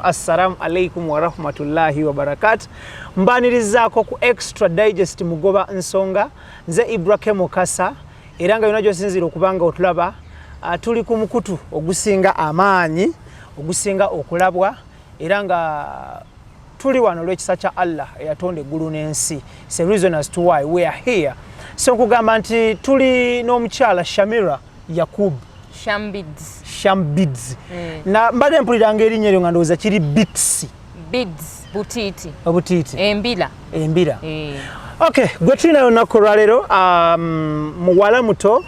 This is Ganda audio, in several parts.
Assalamu alaikum warahmatullahi wabarakatu. Mbanirizaako ku Extra Digest Mugoba Nsonga. Nze Ibrahim Mukasa, era nga yona gyosinzira okuba nga otulaba, tuli ku mukutu ogusinga amaanyi, ogusinga okulabwa, era nga tuli wano olw'ekisa kya Allah eyatonda eggulu n'ensi. It's a reason as to why we are here. So nkugamba nti tuli n'omukyala Shamira Yakub. Shambids. Shambids. Na mbadde mpuliranga erinnya eryo nga ndowooza kiri bits. Bids butiiti. Obutiiti. Embira. Embira. Eh. Okay, gwe tulina olunaku olwaleero, muwala muto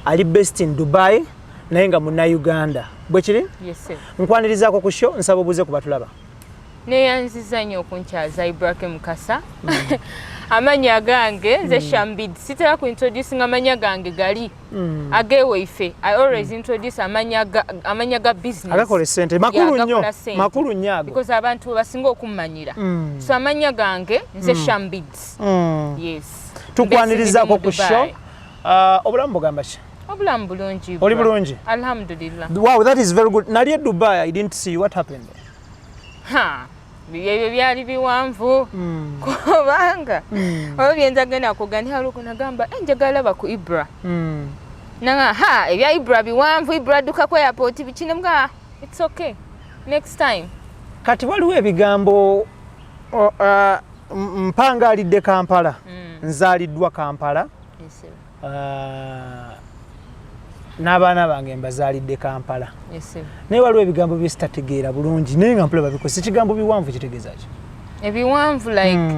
ali based in Dubai, naye nga Munnayuganda, bwe kiri? Yes, sir. Nkwanirizaako ku show, nsaba obuuze ku batulaba. Neyanziza nnyo okunkyaza, Ibrahim Mukasa. Amannya gange nze Shambid. Sitera ku introducing amannya gange gali ageweife. I always introduce amannya ga business. Agakola essente, makulu Yeah, nnyo. Agakola ssente. Makulu nnyo ago. Because abantu basinga okummanyira. So amannya gange nze Shambids. Yes. Tukwanirizaako ku Based in show. Dubai. Obulamu bugamba ki? Obulamu bulungi. Oli Ibra. bulungi? Alhamdulillah. Wow, that is very good. Nali e Dubai, I didn't see you. What happened? Ha, ebyo byali biwanvu, kubanga oba byenza genda kugandi haluko nagamba, "Eh, njagala laba ku Ibra." Nanga ha, ebya Ibra biwanvu, Ibra dduka ku airport biki, nemuga, "It's okay, next time." Kati waliwo ebigambo, mpangaalidde Kampala, nzaaliddwa Kampala, Yes, sir. n'abaana bange mbazaalidde Kampala, Yes, sir. naye waliwo ebigambo byesitategeera bulungi, naye nga mpula babikoze. Ekigambo biwanvu kitegeeza ki? Ebiwanvu like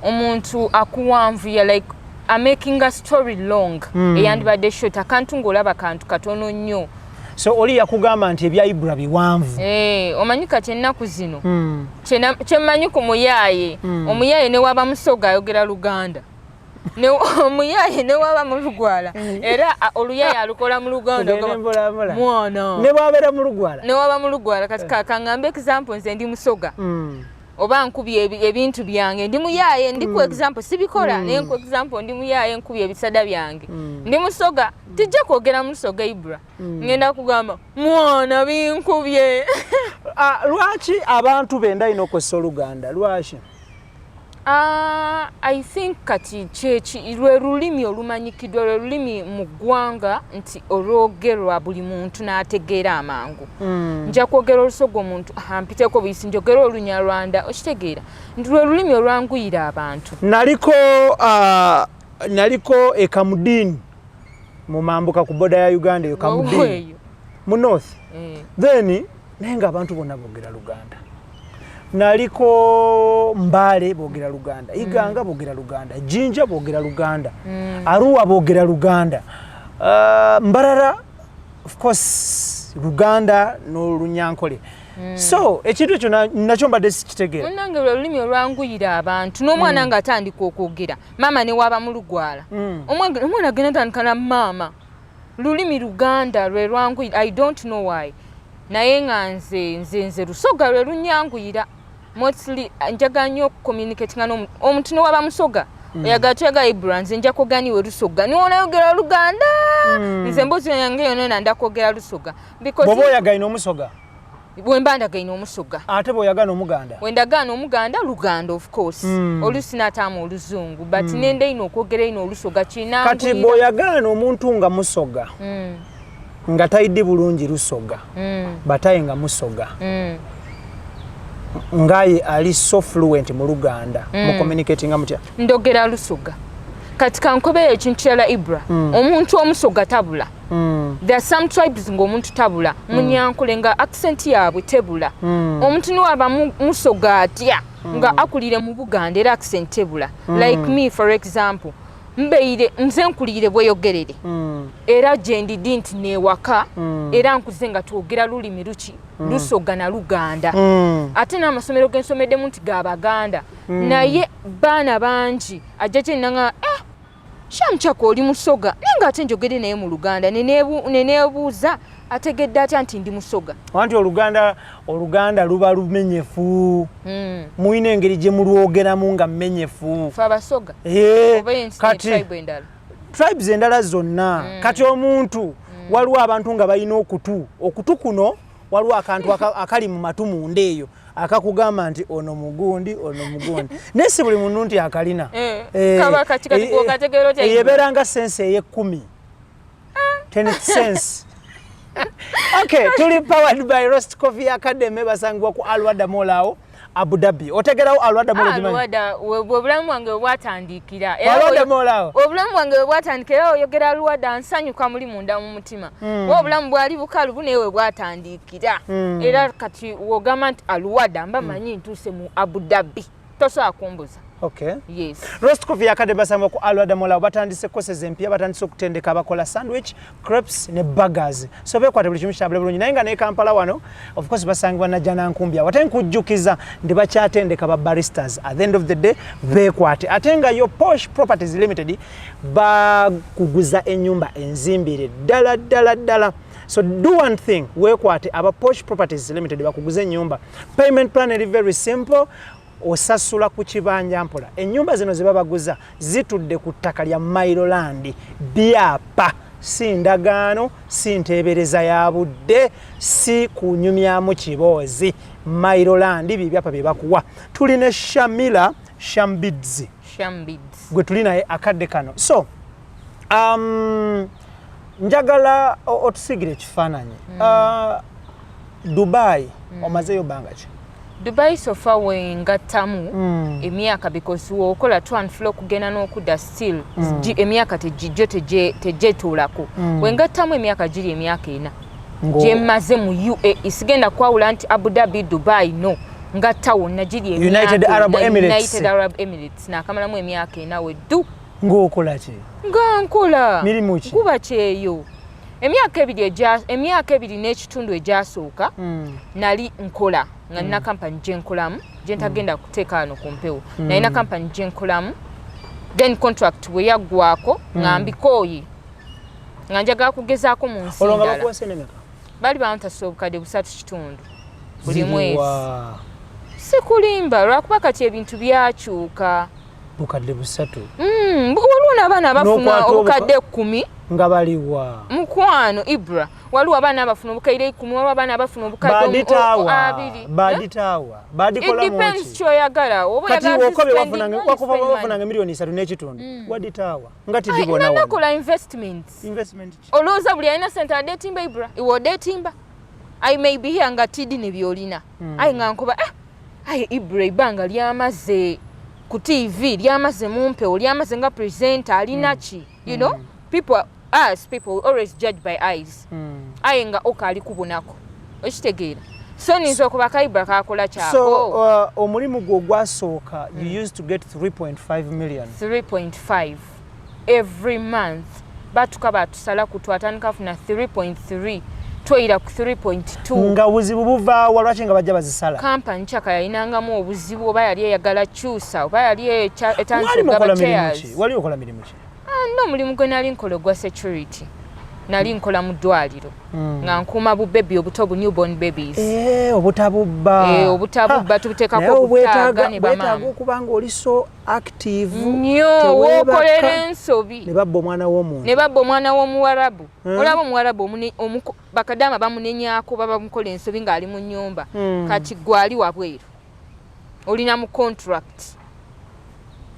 omuntu akuwanvuya, like amaking a story long eyandibadde short, akantu ng'olaba kantu katono nnyo. So oli yakugamba nti ebya Ibra biwanvu. Eh, omanyi kati ennaku zino kyemmanyi ku muyaaye, omuyaaye newaba Musoga ayogera Luganda. Omuyaaye newaba mu Lugwala, era oluyaaye alukola mu Luganda. Tugende mpola mpola. Mwana. Ne bwabeera mu Lugwala. Newaba mu Lugwala. Kati kaŋŋambe example, nze ndi Musoga, oba nkubye ebintu byange, ndi muyaaye, ndi ku example, sibikola, naye nku example, ndi muyaaye, nkubye ebisada byange, ndi Musoga, tijja kwogera Musoga, Ibra, ngenda kugamba, "Mwana, binkubye." Ah, lwaki abantu benda ino okukozesa Oluganda? Lwaki? Ah, I think kati kyeki lwe lulimi olumanyikiddwa, lwe lulimi mu ggwanga nti olwogerwa buli muntu n'ategeera amangu. Nja kwogera Olusoga, omuntu ampiteko buyisi, njogera Olunyarwanda, okitegeera nti lwe lulimi olwanguyira abantu. Naliko naliko e Kamudini mu mambuka ku border ya Uganda eyo Kamudini. Eyo. Mu north. Eh. Then naye nga abantu bonna boogera Luganda. Naliko Mbale, boogera Luganda. Iganga boogera Luganda. Jinja boogera Luganda. Arua boogera Luganda. Mbarara of course Luganda n'Olunyankole. So ekintu ekyo nakyo mbadde sikitegeera. Munnange, lwe lulimi olwanguyira abantu, n'omwana ng'atandika okwogera maama ne waaba mu Lugwala. Omwana agenda tandika na maama, lulimi Luganda lwe lwanguyira. I don't know why, naye nga nze Lusoga lwe lunyanguyira mostly. Njagala nnyo okucommunicatinga n'omuntu newaba Musoga. Oyagala toyagala, Ibra, nze nja kwogera niwe Lusoga, niwonayogera Luganda. Nze emboozi yange yonna nanda kwogera Lusoga because Bw'oba oyagaine Omusoga? Bwe mba ndagaine Omusoga. Ate bw'oyagana Omuganda? Wendagaana Omuganda, Luganda of course. Oluusi n'ataamu Oluzungu, but nenda ino okwogera ino Olusoga. Kati Kinanguyira. bw'oyagaana omuntu nga Musoga, nga tayiddi bulungi Lusoga, bataye nga Musoga, ngaye ali so fluent mu Luganda, mu communicatinga mutya? Ndogera Lusoga. Kati kankobeyo ekintu kirala, Ibra. Omuntu Omusoga tabula. There are some tribes ng'omuntu tabula. Munyankole nga accent yaabwe tebula. Omuntu niwaba Musoga atya nga akulire mu Buganda, era accent tebula. Like me, for example, mbeire nze nkulire Bweyogerere, era gye ndidi nti newaka, era nkuze nga twogera lulimi luki? Lusoga na Luganda. Ate n'amasomero gensomeddemu nti g'Abaganda, naye baana bangi ajja kyenanga, "Eh, Shamukyako, oli Musoga?" Naye ng'ate njogere naye mu Luganda, neneebuuza ategedde atya nti ndi Musoga? Anti Oluganda luba lumenyefu. Mulina engeri gye mulwogeramu nga mmenyefu. Fe Abasoga? Eh, oba ensi kati tribe endala? Tribes endala zonna. Kati omuntu, waliwo abantu nga balina okutu kuno, waliwo akantu akali mu matu munda eyo. Akakugamba nti ono mugundi, ono mugundi, naye si buli muntu nti akalina. Eh, kaba kati kati gwokategeera otya? Ebeera nga sense ey'ekkumi, 10th sense. Okay, tuli powered by Roast Coffee Academy, basangibwa ku Alwada Mall awo Abu Dhabi. Otegerawo Alwada Mall? Ogimanyi? Alwada bwe obulamu bwange bwe bwatandikira. Era Alwada Mall awo. Obulamu bwange bwe bwatandikira, era oyogera Alwada nsanyuka muli munda mu mutima. Oba obulamu bwali bukalubu, naye we bwatandikira. Era kati wogamba nti Alwada, mba manyi ntuuse mu Abu Dhabi, tosobola kumbuza. Yes. Roast Coffee Academy basangibwa ku Alwada Mall awo. Batandise courses empya, batandise okutendeka abakola sandwich, crepes ne burgers, so beekwate buli kimu kitambule bulungi. Naye nga ne Kampala wano, of course, basangibwa Najjanankumbi awo. Ate nkujjukiza nti bakyatendeka ba baristas. At the end of the day, beekwate. Ate nga yo Posh Properties Limited bakuguza ennyumba enzimbire ddala ddala ddala. So do one thing, weekwate aba Posh Properties Limited bakuguza ennyumba. Payment plan eri very simple, osasula ku kibanja mpola. Ennyumba zino ze babaguza zitudde ku ttaka lya mailo land, byapa, si ndagaano, si nteebereza ya budde, si kunyumyamu kiboozi. Mailo land bye byapa bye bakuwa. Tuli ne Shamila Shambidzi. Shambids. Gwe tuli naye akadde kano. So njagala otusiigire ekifaananyi. Dubai omazeeyo bbanga ki? Dubai so far wengattamu emyaka, because wokola twanfula okugenda n'okudda, still emyaka tegijjo tegyetulako. Wengattamu emyaka giri emyaka 4 gyemmaze mu UAE. Sigenda kwawula nti Abu Dhabi, Dubai, no, ngatta wonna giri emyaka United Arab ena. Emirates. United Arab Emirates nakamalamu emyaka 4 weddu. Ng'okola ki? Nga nkola Mirimu ki? Kuba kyeyo emyaka 2 n'ekitundu egyasooka nali nkola nga nina kampani gyenkolamu gyentagenda kuteeka wano ku mpewo. Nalina kampani gyenkolamu, then contract bwe yaggwako nga mbikooye, nga njagala kugezaako mu nsi Olwo nga ndala. bakuwa sente meka? Baali bantasa obukadde 3.5 buli mwezi. Ziriwa? Sikulimba, lwakuba kati ebintu byakyuka. Bukadde 3? Waliwo n'abaana abafuna N'okwata obukadde 10. Nga baliwa? Mukwano Ibra, waliwo abaana abafuna obukadde 10, waliwo abaana abafuna obukadde Baditaawa? 20. Baditaawa? It Badikolamu depends ki? kyoyagala. Oba Kati oyagala wokobe spending, wakuva spend money. wafunanga miliyoni 3.5, waditaawa nga tidibona wano? Nakola investments. Investment ki? Olowooza buli alina sente adeetimba? Ibra, iwe odeetimba? I may be here nga tidi ne byolina, aye nga nkuba, ah, aye Ibra ebbanga lyamaze ku TV, lyamaze mu mpewo, lyamaze nga presenter, alina ki? You know, people, us people always judge by eyes. Aye nga okaali kubonako, okitegeera? So ninza okuba kaibra kakola kyako. So omulimu gwo ogwasooka, you used to get 3.5 million? 3.5 every month. Batuka batusala ku twatandika funa 3.3, tweyira ku 3.2. Nga buzibu buvaawa? Lwaki nga bajja bazisala? Kampani kyaka yalinangamu obuzibu, oba yali eyagala kyusa, oba yali etandise Wali okugaba mukola mirimu chairs. ki? Wali okola mirimu ki? Ah, n'omulimu gwe nali nkola ogwa security. Nali nkola mu ddwaliro nga nkuuma bu baby obuto, bu newborn babies. Eh, obutabubba. Eh, obutabubba. Ha, tubuteekako naye obutaaga ne bwetaaga bamaama. okuba nga oli so active. Nnyo. Teweebaka. Wookolera ensobi Ne babba omwana w'omuntu. Ne babba omwana w'omuwarabu. Olaba omuwarabu bakadaama bamunenyaako, baba mukola ensobi ng'ali mu nnyumba. Kati gwe ali wabweru olina mu contract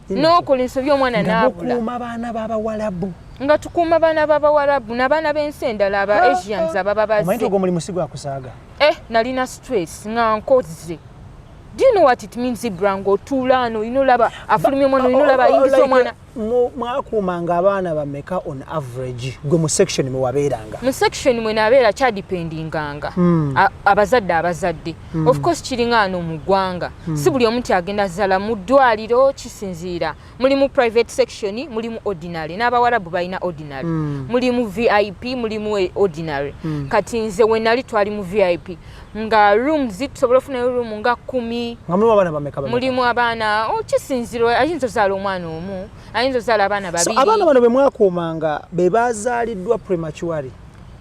n'okola ensobi, omwana Nga n'abula. mukuuma baana b'abawalabu? Nga tukuuma baana b'abawarabu n'abaana b'ensi endala, aba Asians ababa Omanyi nti bazze. ogwo omulimu si gwakusaaga. Eh, nalina stress nga nkoze. Do you know what it means, Ibra, ng'otuula ano olina olaba afulumya omwana, olina olaba ayingiza Like, omwana? Mwakuumanga abaana bameka on average, gwe mu section mwe wabeeranga? Mu section mwe nabeera kyadipendinganga abazadde. Of course kiringa ano mu ggwanga, si buli omu nti agenda zala mu ddwaliro. Kisinziira, mulimu private section, mulimu ordinary, n'abawarabu balina ordinary, mulimu VIP, mulimu ordinary. Kati nze we nali twali mu VIP, nga rooms tusobola ofunayo room nga 10. Nga mulimu abaana bameka bameka? Mulimu abaana, oh, kisinziira, ayinza ozaala omwana omu, ayinza ozaala abaana So babiri. abaana bano be mwakuumanga be bazaaliddwa prematurely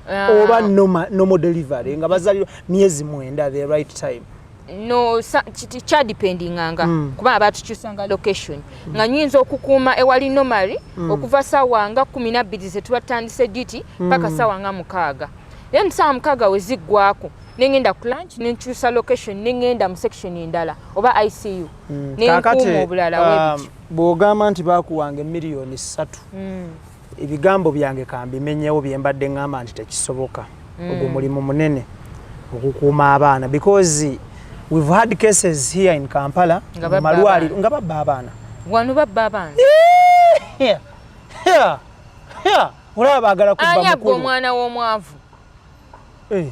Ah, oba normal delivery, nga bazaalirwa myezi 9, the right time? No, kyadipendinganga kuba batukyusanga location. Nga nyinza okukuuma ewali normally okuva saawa nga 12 zetuba tutandise duty paka saawa nga 6, then saawa 6 we ziggwako Nengenda ku lunch, nenkyusa location, nengenda mu section endala oba ICU, Kaakati, nenkuuma obulala webityo. Bw'ogamba nti bakuwanga emiliyoni 3, ebigambo byange kambimenyewo bye mbadde ŋŋamba nti tekisoboka. Ogwo mulimu munene okukuuma abaana, because we've had cases here in Kampala Nga mu babba malwaliro abaana. Nga babba abaana. Wano babba abaana. Yeah. Olaba baagala kubba Ani abba mukulu. omwana w'omwavu? Eh.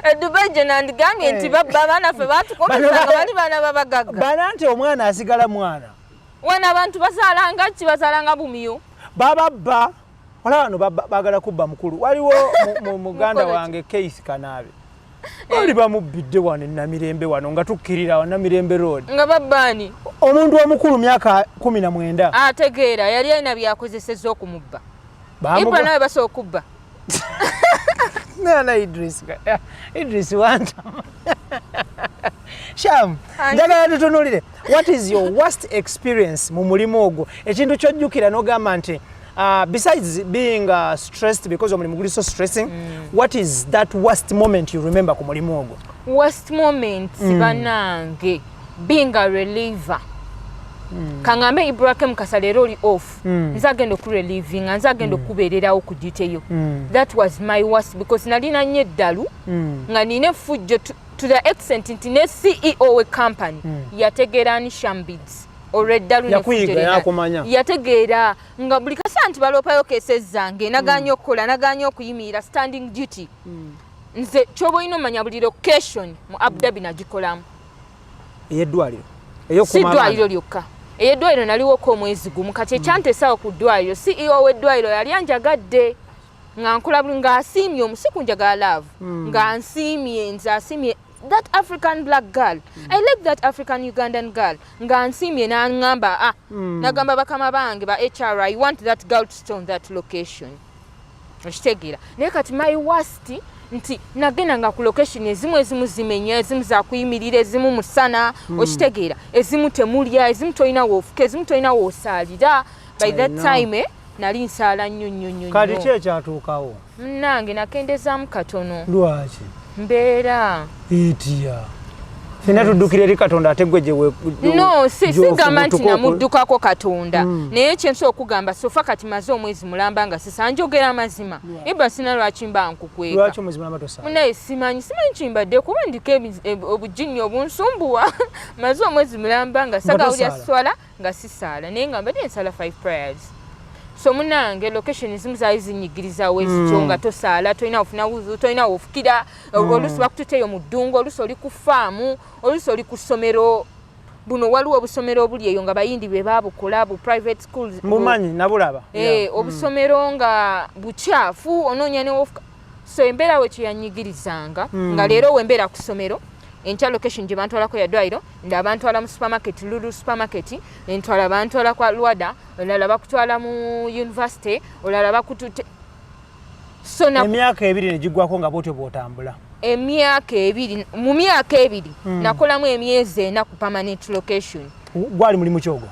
Edubai gye nandigambye nti Eh. babba abaana, ffe batukomesa Bano nga bali baana babagagga. Bana nti omwana asigala mwana. Wano abantu bazaalanga ki? Bazaalanga bumyu. Bababba. Olaba bano baagala kubba mukulu. Waliwo muganda Mukolo ki? wange Keith Kanaabe, bali bamubbidde wano enamirembe, wano nga tukkirira wa Namirembe Road. Nga babbaani? Omuntu omukulu, myaka 19. Ategeera yali alina byakozesezza okumubba. Ibra, nawe basobola okubba. Nana Idris, Idris wantama. Sham, njagala tutunulire. What is your worst experience mu mulimu ogwo? Ekintu kyojjukira n'ogamba nti besides being stressed, because omulimu guli so stressing, what is that worst moment you remember ku mulimu ogwo? Worst moment, bannange, being a reliever. Kaŋŋambe Ibrahim Kasa, leero oli off, nze agenda okurelievinga, nze agenda okubeererawo ku duty. That was my worst, because nalina nnyo eddalu, nga nina effujjo to the extent nti ne CEO we company yategeera ni Shambids olw'eddalu Yakuyiga, n'effujjo lyena. yakumanya. Yategeera nga buli kaseera nti baloopayo case zange, naganye okukola, naganye okuyimirira standing duty. Nze kyoba olina omanya, buli location mu Abu Dhabi nagikolamu. Ey'eddwaliro? Si Ey'okukuuma ddwaliro abaana. lyokka. Eyeddwaliro naliwoko omwezi gumu. Kati ekyanteesawo ku ddwaliro, CEO w'eddwaliro yali anjagadde nga nkola buli, ng'asiimye omusiku njagala love, nga nsiimye nze, asiimye that African black girl, I like that African Ugandan girl, nga nsiimye n'aŋŋamba, ah, nagamba bakama bange ba HR, "I want that girl to stay on that location." Okitegeera? Naye kati my worst nti nagenda nga ku location ezimu, ezimu zimenya, ezimu zakuyimirira, ezimu musana, okitegeera, ezimu temulya, ezimu tolina woofuka, ezimu tolina woosaalira. By I that know. time, nali nsaala nnyo nnyo nnyo Kati nnyo. ki ekyatuukawo? Munnange, nakendezaamu katono. Lwaki? Mbeera. Etya, fena tuddukira eri Katonda, ate gwe No, si sigamba nti gy'ofubutuka namuddukako Katonda, naye kyensobola okugamba, so far kati maze omwezi mulamba nga sisa. Njogera amazima, iba sina lwaki mba nkukweka. Lwaki omwezi mulamba tosaala? Munaye simanyi kimbadde, kuba ndiko obujinni obunsumbuwa. Maze omwezi mulamba nga sagawulya. Tosaala? Swala nga sisaala, naye nga mbadde nsala five prayers. So munange, location ezimu zaali zinyigirizawo ezityo, nga tosaala, tolina ofuna wuzu, tolina wofukira. Oluusi bakututeeyo mu ddungu, oluusi oli ku faamu, oluusi oli ku ssomero. Buno waliwo obusomero obuli eyo nga bayindi be babukola, bu private schools. Mumanyi, nabulaba. Eh, obusomero nga bukyafu, onoonya newofuka. So embeera we kyeyanyigirizanga, nga leero wembeera ku ssomero, enkya location gye bantwalako ya ddwaliro, nda bantwala mu supermarket, Lulu Supermarket, entwala bantwala kwa Lwada, olala bakutwala mu university, olala bakutute. So na Emyaka 2 negigwako nga bwotyo bwotambula. Emyaka 2, mu myaka 2 nakolamu emyezi 4 ku permanent location. Gwali mulimu kyogo?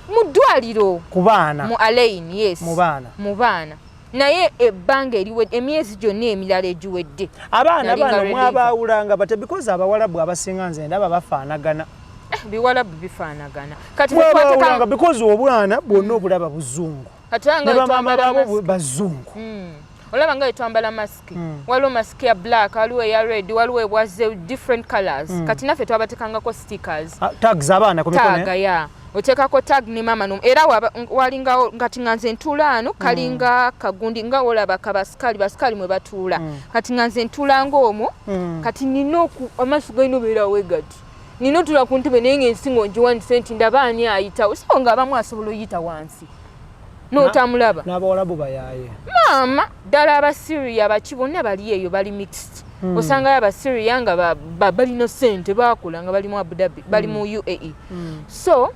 Mu ddwaliro. Ku baana? Mu Alain, yes. Mu baana. Mu baana, naye ebbanga eriwe, emyezi gyonna emirala egiwedde Abaana nali nga bano reliever. Mwabaawulanga batya? Because abawalabu abasinga nze ndaba bafaanagana. Eh, biwalabu bifaanagana. Kati Mwabaawulanga because obwana bwonna obulaba buzungu, kati olaba ne nga bamaama wetwambala baabo mask. bazungu. Olaba nga wetwambala masiki, waliwo masiki ya black, waliwo eya red, waliwo ebwaze, different colors. Kati naffe twabatekangako stickers. Ah, tags abaana ku mikono. Tag ya oteekako tag ne maama era walingawo kati nga nze ntuula ano, kalinga kagundi nga olaba kabasikali, basikali mwe batuula. Kati nga nze ntuula ng'omwo. Kati nina amaaso galina obeerawo gati, nina otula ku ntebe, naye ng'ensingo ngiwanise nti ndaba ani ayitawo. So nga abamu asobola oyita wansi n'otamulaba. N'abawalabu bayaaye. Maama ddala, Abasiriya baki bonna bali eyo, bali mixed. Osangayo Abasiriya nga balina sente, bakola nga bali mu Abu Dhabi, bali mu UAE. So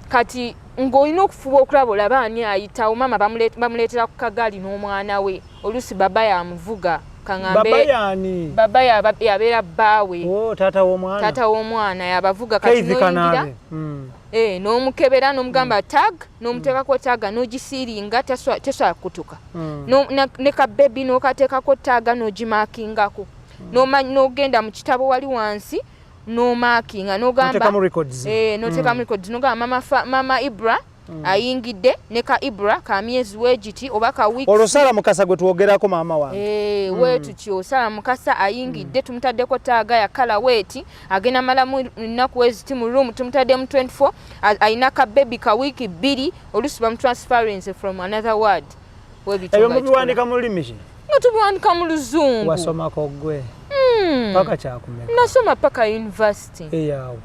kati ng'olina okufuba okulaba, olaba ani ayitawo. Maama bamuleetera ku kagaali n'omwana we, oluusi baba yamuvuga. Baba Kaŋambe yaani? Baba yabeera bbaawe. Oh, taata w'omwana. Taata w'omwana yabavuga. Kati Keith n'oyingira Kanaabe. Eh, n'omukebera, n'omugamba tag, n'omuteekako tag, n'ogisiiringa, tesobola kutuka. Ne kabebi n'okateekako tag, n'ogimaakingako. N'ogenda mu kitabo wali wansi n'omarkinga, n'ogamba Noteekamu records. Eh, noteekamu records, n'ogamba mama Ibra ayingidde ne ka Ibra ka myezi weegiti oba ka weeks. Olwo Sara Mukasa gwe twogerako, maama wange. Eh, weetutyo Sara Mukasa ayingidde, tumutaddeko tag ya colour weeti, agenda malamu nnaku weziti mu room, tumutaddemu 24, alina ka baby ka wiiki 2, oluusi bamutransference from another ward. Webityo Ebyo nga mubiwandika mu lulimi ki? Nga tubiwandika mu Luzungu. Wasomako gwe paka kyakumeka? Nasoma paka university. Eyawa?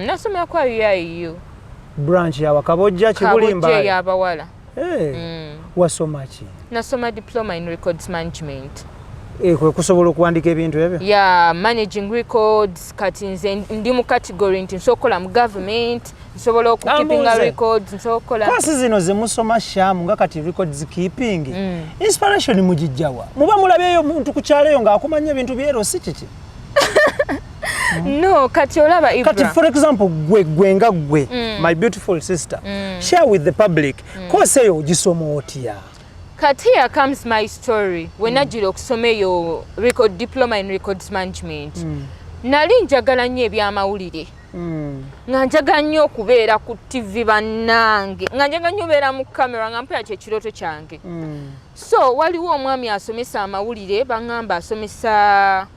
Nasomera kwa UIU. Branch yawa? Kabojja, Kibulimba? Kabojja, ey'abawala. Eh, wasoma ki? Nasoma diploma in records management. Eh, kwe kusobola okuwandika ebintu ebyo? Ya, managing records. Kati nze ndi mu category nti nsobola okukola mu government, nsobola okukeepinga Ambuuze. records, nsobola okukola. Course zino zemusoma, Shamu, nga kati records keeping, inspiration mugijjawa? Muba mulabyeyo omuntu ku kyalo eyo ng'akumanya ebintu byero, si kiki? No, kati olaba, Kati Ibra, for example, gwe nga gwe, my beautiful sister, share with the public, course eyo ogisoma otya? Kati here comes my story. We najjira okusoma eyo record diploma in records management, nali njagala nnyo ebyamawulire, nga njagala nnyo okubeera ku TV, bannange, nga njagala nnyo obeera mu kamera, nga mpera kyekirooto kyange. So waliwo omwami asomesa amawulire, baŋŋamba asomesa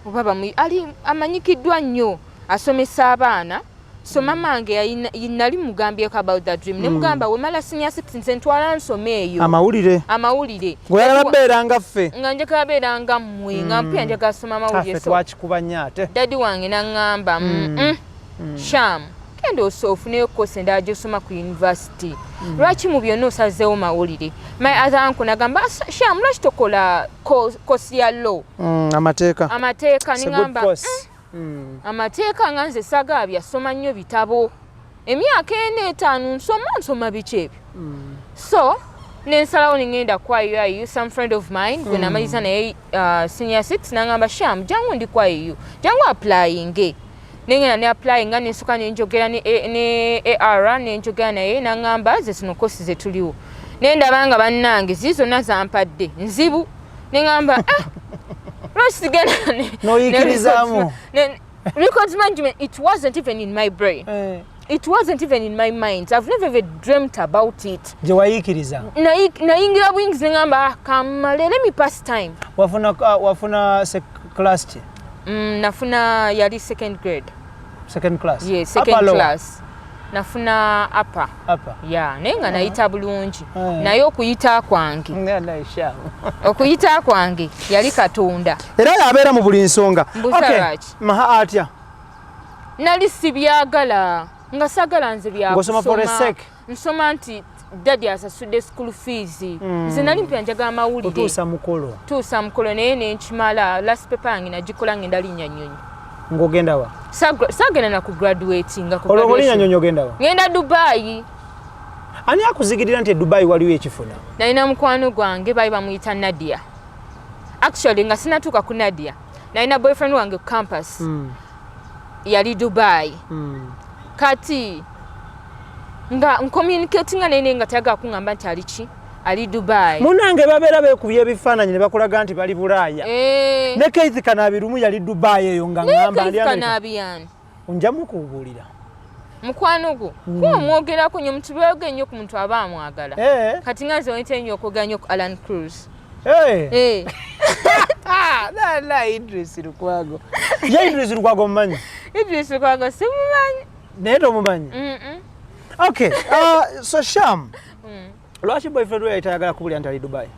oba ali amanyikiddwa nnyo, asomesa abaana. So mama wange nali mugambyeko about that dream, ne mugamba wemala senior six nze ntwala nsoma eyo Amawulire. Amawulire. Ng'oyagala beera nga ffe. Nga njagala beera nga mmwe, nga mpya njagala soma amawulire. Ffe So twakikuba nnyo ate. Daddy wange naŋŋamba, "Sham, genda ofuneyo course endala gyosoma ku university. Lwaki mu byonna osazeewo mawulire?" My other uncle nagamba, "Ah, Sham, lwaki tokola course ya law?" Amateeka. Amateeka. It's a good Niŋŋamba, course. Amateeka nga nze sagabya soma nnyo bitabo, emyaka 4 5 nsoma biki ebyo?" So nensalawo nengenda ku IUIU. Some friend of mine gwe namaliza naye senior six nangamba, "Sham, jangu ndi ku IUIU, jangu applyinge." Nengenda ne applyinga, nensoka nenjogera ne AR, nenjogera naye nangamba ze zino course zetuliwo. Nendaba nga bannange ziri zonna zampadde nzibu, neŋamba, "Ah, lwaki sigenda N'oyikirizaamu. Records management?" It wasn't even in my brain. Eh, It wasn't even in my mind. I've never even dreamt about it. Gye wayiikiriza? Nayingira buyingizi, neŋamba, "Ah, kamale, let me pass time." Wafuna class ki? Nafuna yali second grade. Second class? Yes, second Upper, lower? class. Nafuna upper. Upper. Ya, naye nga nayita bulungi. Eh. Naye okuyita kwange, Nga Shamu. okuyita kwange yali Katonda. Era yabeera mu buli nsonga. Mbuuza Okay, lwaki? Maha atya? Nali sibyagala, nga sagala nze. Ng'osoma for a Byakusoma. sake. Nsoma nti daddy asasudde school fees. Nze nali mpya njagala mawulire. Otuusa mukolo. Tuusa mukolo, naye nenkimala. Last paper yange nagikola ngenda linnya nnyonyi. Ng'ogenda wa? Saagenda na ku graduatinga, ku Olwo graduation. olinnya nnyonyi ogenda wa? Ngenda Dubai. Ani akuzigirira nti e Dubai waliwo ekifuna? Nalina mukwano gwange, baali bamuyita Nadia. Actually nga sinatuuka ku Nadia, nalina boyfriend wange ku campus, yali Dubai. Kati nga ncommunicatinga naye, naye nga tayagala kuŋŋamba nti ali ki, ali Dubai. Munange, babeera beekubye ebifaananyi ne bakulaga nti bali Bulaaya. Eh, Ne Keith Kanabirumu yali Dubai eyo nga naye ŋŋamba ndi Keith America. Kanabiyani? Njamu kubuulira. Mukwano gwo, kuba omwogerako nnyo, omuntu lweyogera nnyo ku muntu aba amwagala. Eh, Kati nga nze oyita nnyo okwogera nnyo ku Alan Cruz. eh. Eh, Ah, la Idris Lukwago. Ye Idris Lukwago mumanyi? Idris Lukwago simumanyi. Naye tomumanyi? Mm-mm. Okay, so Sham, lwaki boyfriend we yali tayagala kubulira nti ali Dubai?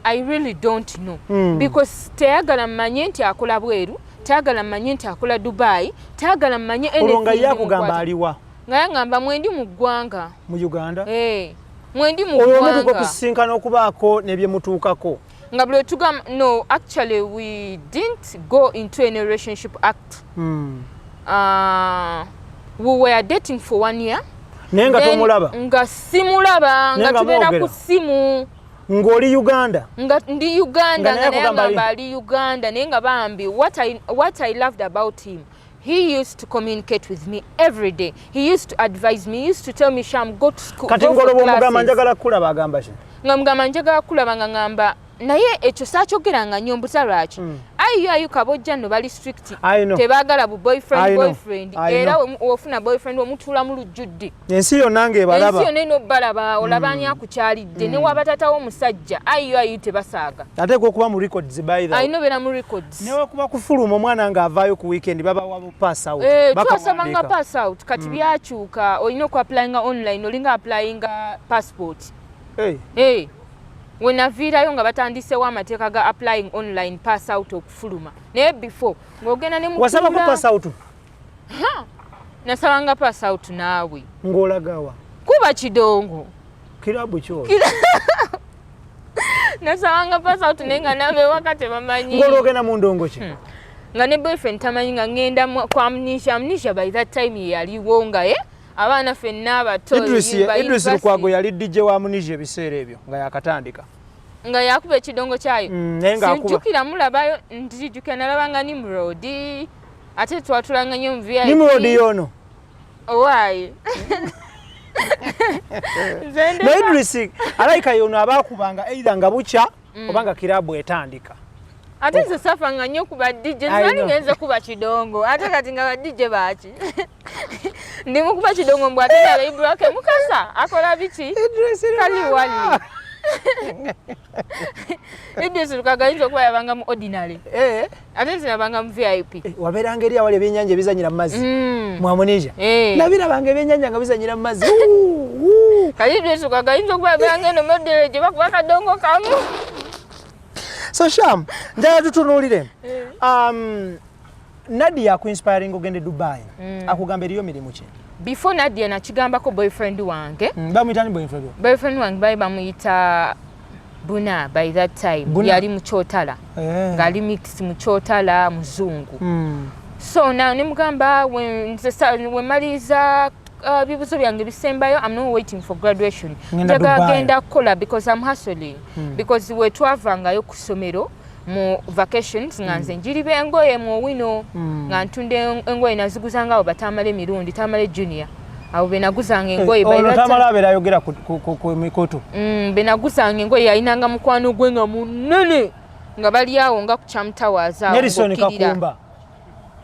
I really don't know, because teyagala mmanye nti akola bweru, teyagala mmanye nti akola Dubai, teyagala mmanye Olwo nga anything ye akugamba bimukwata. aliwa? Nga yangamba mwendi mu ggwanga. Mu Uganda? Eh, mwendi mu Olwo omutuuka ggwanga. okusisinkana okubaako n'ebyemutuukako? Nga buli tugamba no, actually we didn't go into any relationship act. We were dating for one year. Naye nga Then tomulaba? Nga simulaba. Naye Nga nga tubeera mwogera? ku simu. Ng'oli Uganda? Nga ndi Uganda. Nga naye Nga naye akugamba agamba ali Uganda, naye nga bambi, what I loved about him, he used to communicate with me every day. He used to advise me. He used to tell me, "Sham, go to school, Kati go for ng'olwo bw'omugamba classes." njagala kukulaba, agamba ki? Nga mugamba njagala kulaba, nga ngamba, naye ekyo saakyogeranga nnyo. Mbuza lwaki? IUIU kabojja nno bali strict. I know. Tebaagala bu boyfriend. I know. Boyfriend. I Era know. wofuna boyfriend, omutuula mu lujjudde. Ensi yonna ng'ebalaba. Ensi yonna erina obbalaba, olaba ani akukyalidde, ne waba tatawo omusajja, IUIU tebasaaga. Ateekwa okuba mu records, by the way. Alina obeera mu records. Newekuba kufuluma, omwana ng'avaayo ku weekend, babawa bu pass out. Eh, Bakawandiika. twasabanga pass out. Kati byakyuka, olina okuapplyinga online, olinga applyinga passport. Hey. Eh, wenaviirayo nga batandisewo amateeka ga applying online pass out okufuluma, naye before ng'ogenda ne Wasabako mutuula. pass out? Nasabanga pass out naawe. Ng'olagawa? Kuba kidongo. Kirabu kyo? Nasabanga pass out, naye nga nabewaka tebamanyi. Ng'olwogenda mu ndongo ki? Nga ne boyfriend tamanyi nga ŋŋenda kwa Amnesia. Amnesia by that time ye yaliwo, nga ye abaana ffenna abato Idris ba Idris university. Lukwago yali DJ wa Amnesia ebiseera ebyo nga yakatandika. Nga yakuba ekidongo kyayo. Naye ng'akuba. Sijjukira mulabayo, nzijjukira nalabanga Nimrod, ate twatulanga nnyo mu VIP. Nimrod yono. Owaaye. Nze Naye Idris alayika yono abaakubanga either nga bukya oba nga kirabu etandika. Ate nze safanga nnyo ku ba DJ. I Nali know. ngenze kuba kidongo, ate kati nga ba DJ baaki ndi mukuba kidongo, mbw ate nala Ibrake Mukasa akola biki? Idris. Kali wali Idris Lukaga ayinza okuba yabanga mu ordinary, ate nze nabanga mu VIP. Eh, wabeeranga eri awali ebyennyanja ebizanyira mu mazzi mu Amnesia. Eh. Nabirabanga ebyennyanja nga bizanyira mu mazzi. Wuu, wuu. Kali Idris Lukaga ayinza okuba yabeeranga eno mu ordinary gye bakuba kadongo kamu. So Sham, njagala tutunuulire Nadia akuinspiring ogende Dubai, akugamba eriyo mirimu ki? Before Nadia, nakigambako boyfriend wange. Bamuyita ni boyfriend wo? Boyfriend wange bali bamuyita Buna by that time. Buna. Yali mukyotala, ng'ali mix mukyotala muzungu. So now nemugamba nze wemaliriza bibuzo byange bisembayo, I'm not waiting for graduation. Ngenda Njagala Dubai. genda kukola because I'm hustling, because we twavangayo ku ssomero mu vacations, nga nze njiriba engoye mu Owino, nga ntunda engoye, naziguzanga abo batamala emirundi, Tamale Junior, abo benaguzanga engoye. By Ono that Tamala abeera ayogera ku mikutu. Benaguzanga engoye yalinanga mukwano gwe nga munene, nga bali awo nga ku Cham Towers awo Nelson ng'okkirira. Kakumba.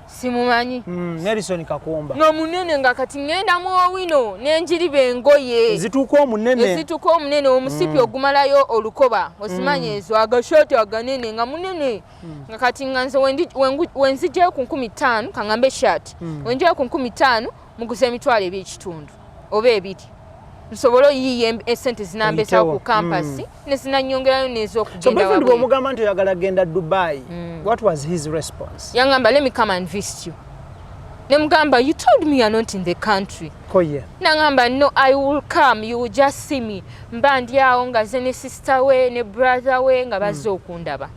Simumanyi. Nelson Kakumba. Nga munene, nga kati ŋŋenda mu Owino nenjiriba engoye. Ezituuka omunene. Ezituuka omunene, omusipi ogumalayo olukoba, osimanya ezo agashooti aganene, nga munene, nga kati nga nze wenzigyayo ku 5,000, kaŋŋambe shirt, wenjayo ku 5,000, muguza 25,000 oba 2,000, nsobole oyiiya esente zinambesawo ku Oyitewo. campus nezinanyongerayo So nez'okugenda boyfriend wabweru. bw'omugamba nti oyagala genda Dubai, what was his response? Yangamba, "Let me come and visit you." Nemugamba, "You told me you're not in the country." Ko ye? Nangamba, "No, I will come, you will just see me." Mba ndi awo nga ze ne sister we ne brother we nga bazze okundaba.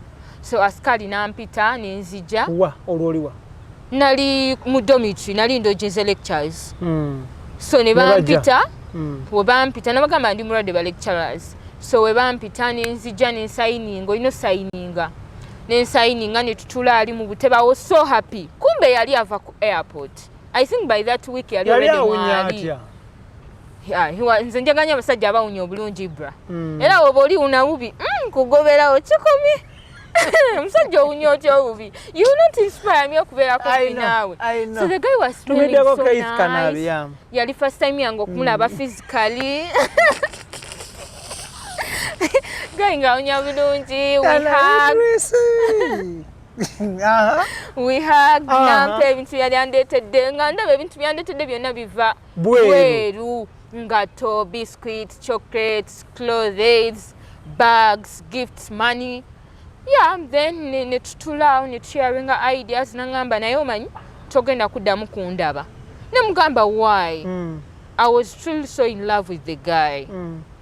So asikali nampita nenzija. Wa olwo oliwa? Nali mu dormitory, nali ndojenze lectures. So ne Ne bajja. bampita. We bampita nabagamba ndi mulwadde, ba lecturers. So we bampita nenzija nensayininga, olina osayininga, nensayininga, netutula ali mu butebe. I was so happy, kumbe yali ava ku airport. I think by that week yali Yali already awunya mwali. atya? Yeah, nze njaganya abasajja abawunya obulungi, bra. Era woba oli wuna bubi, kugoberawo kikomye. Omusajja owunya otya obubi? You will not inspire me okubeera I kumpi know, naawe. I know. So the guy was smelling Tumiddeko so Keith Kanabi, nice. yeah. Yali first time yange okumulaba physically. Guy ng'awunya bulungi, we hug. Idris. Aha. We hug. Nampa ebintu yali andeetedde, nga ndaba ebintu byandeetedde byonna biva Bweru. Bweru, ngato, biscuit, chocolates, clothes, bags, gifts, money. Yeah, then ne tutulaawo ne tusharinga ideas. Nangamba, "Naye omanyi togenda kuddamu kundaba." Nemugamba, "Why?" I was truly so in love with the guy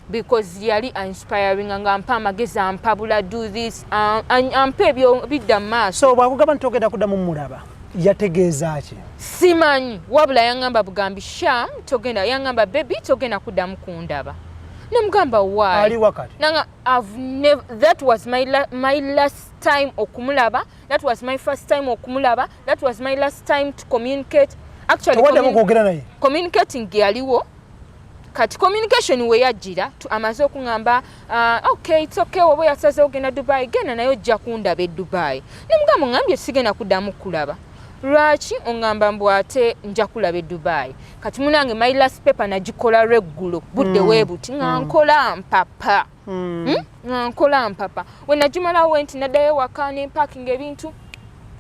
because yali inspiring, nga ampa amagezi, ampabula, do this, ampa ebyo bidda mu maaso. So bwakugamba nti togenda kuddamu mulaba, yategeeza ki? Simanyi, wabula yaŋŋamba bugambi, "Sham, togenda." Yaŋŋamba, "Baby, togenda kuddamu kundaba." Nemugamba, "Why?" Ali wakati? Nanga I've never, that was my last time okumulaba. That was my first time okumulaba. That was my last time to communicate, actually. Towaddamu kwogera naye? Communicating yaliwo. Kati communication we yajjira, amaze okuŋŋamba, "Okay, it's okay, oba yasazeewo ogenda Dubai, genda, naye ojja kundaba e Dubai." Nemugamba, "Oŋŋambye sigenda kuddamu kulaba, lwaki oŋŋamba mbu ate nja kulaba e Dubai?" Kati munange, my last paper nagikola lweggulo, budde weebuti nga nkola mpapa. Nga nkola mpapa. We nagimalawo nti naddayo ewaka nempakinga ebintu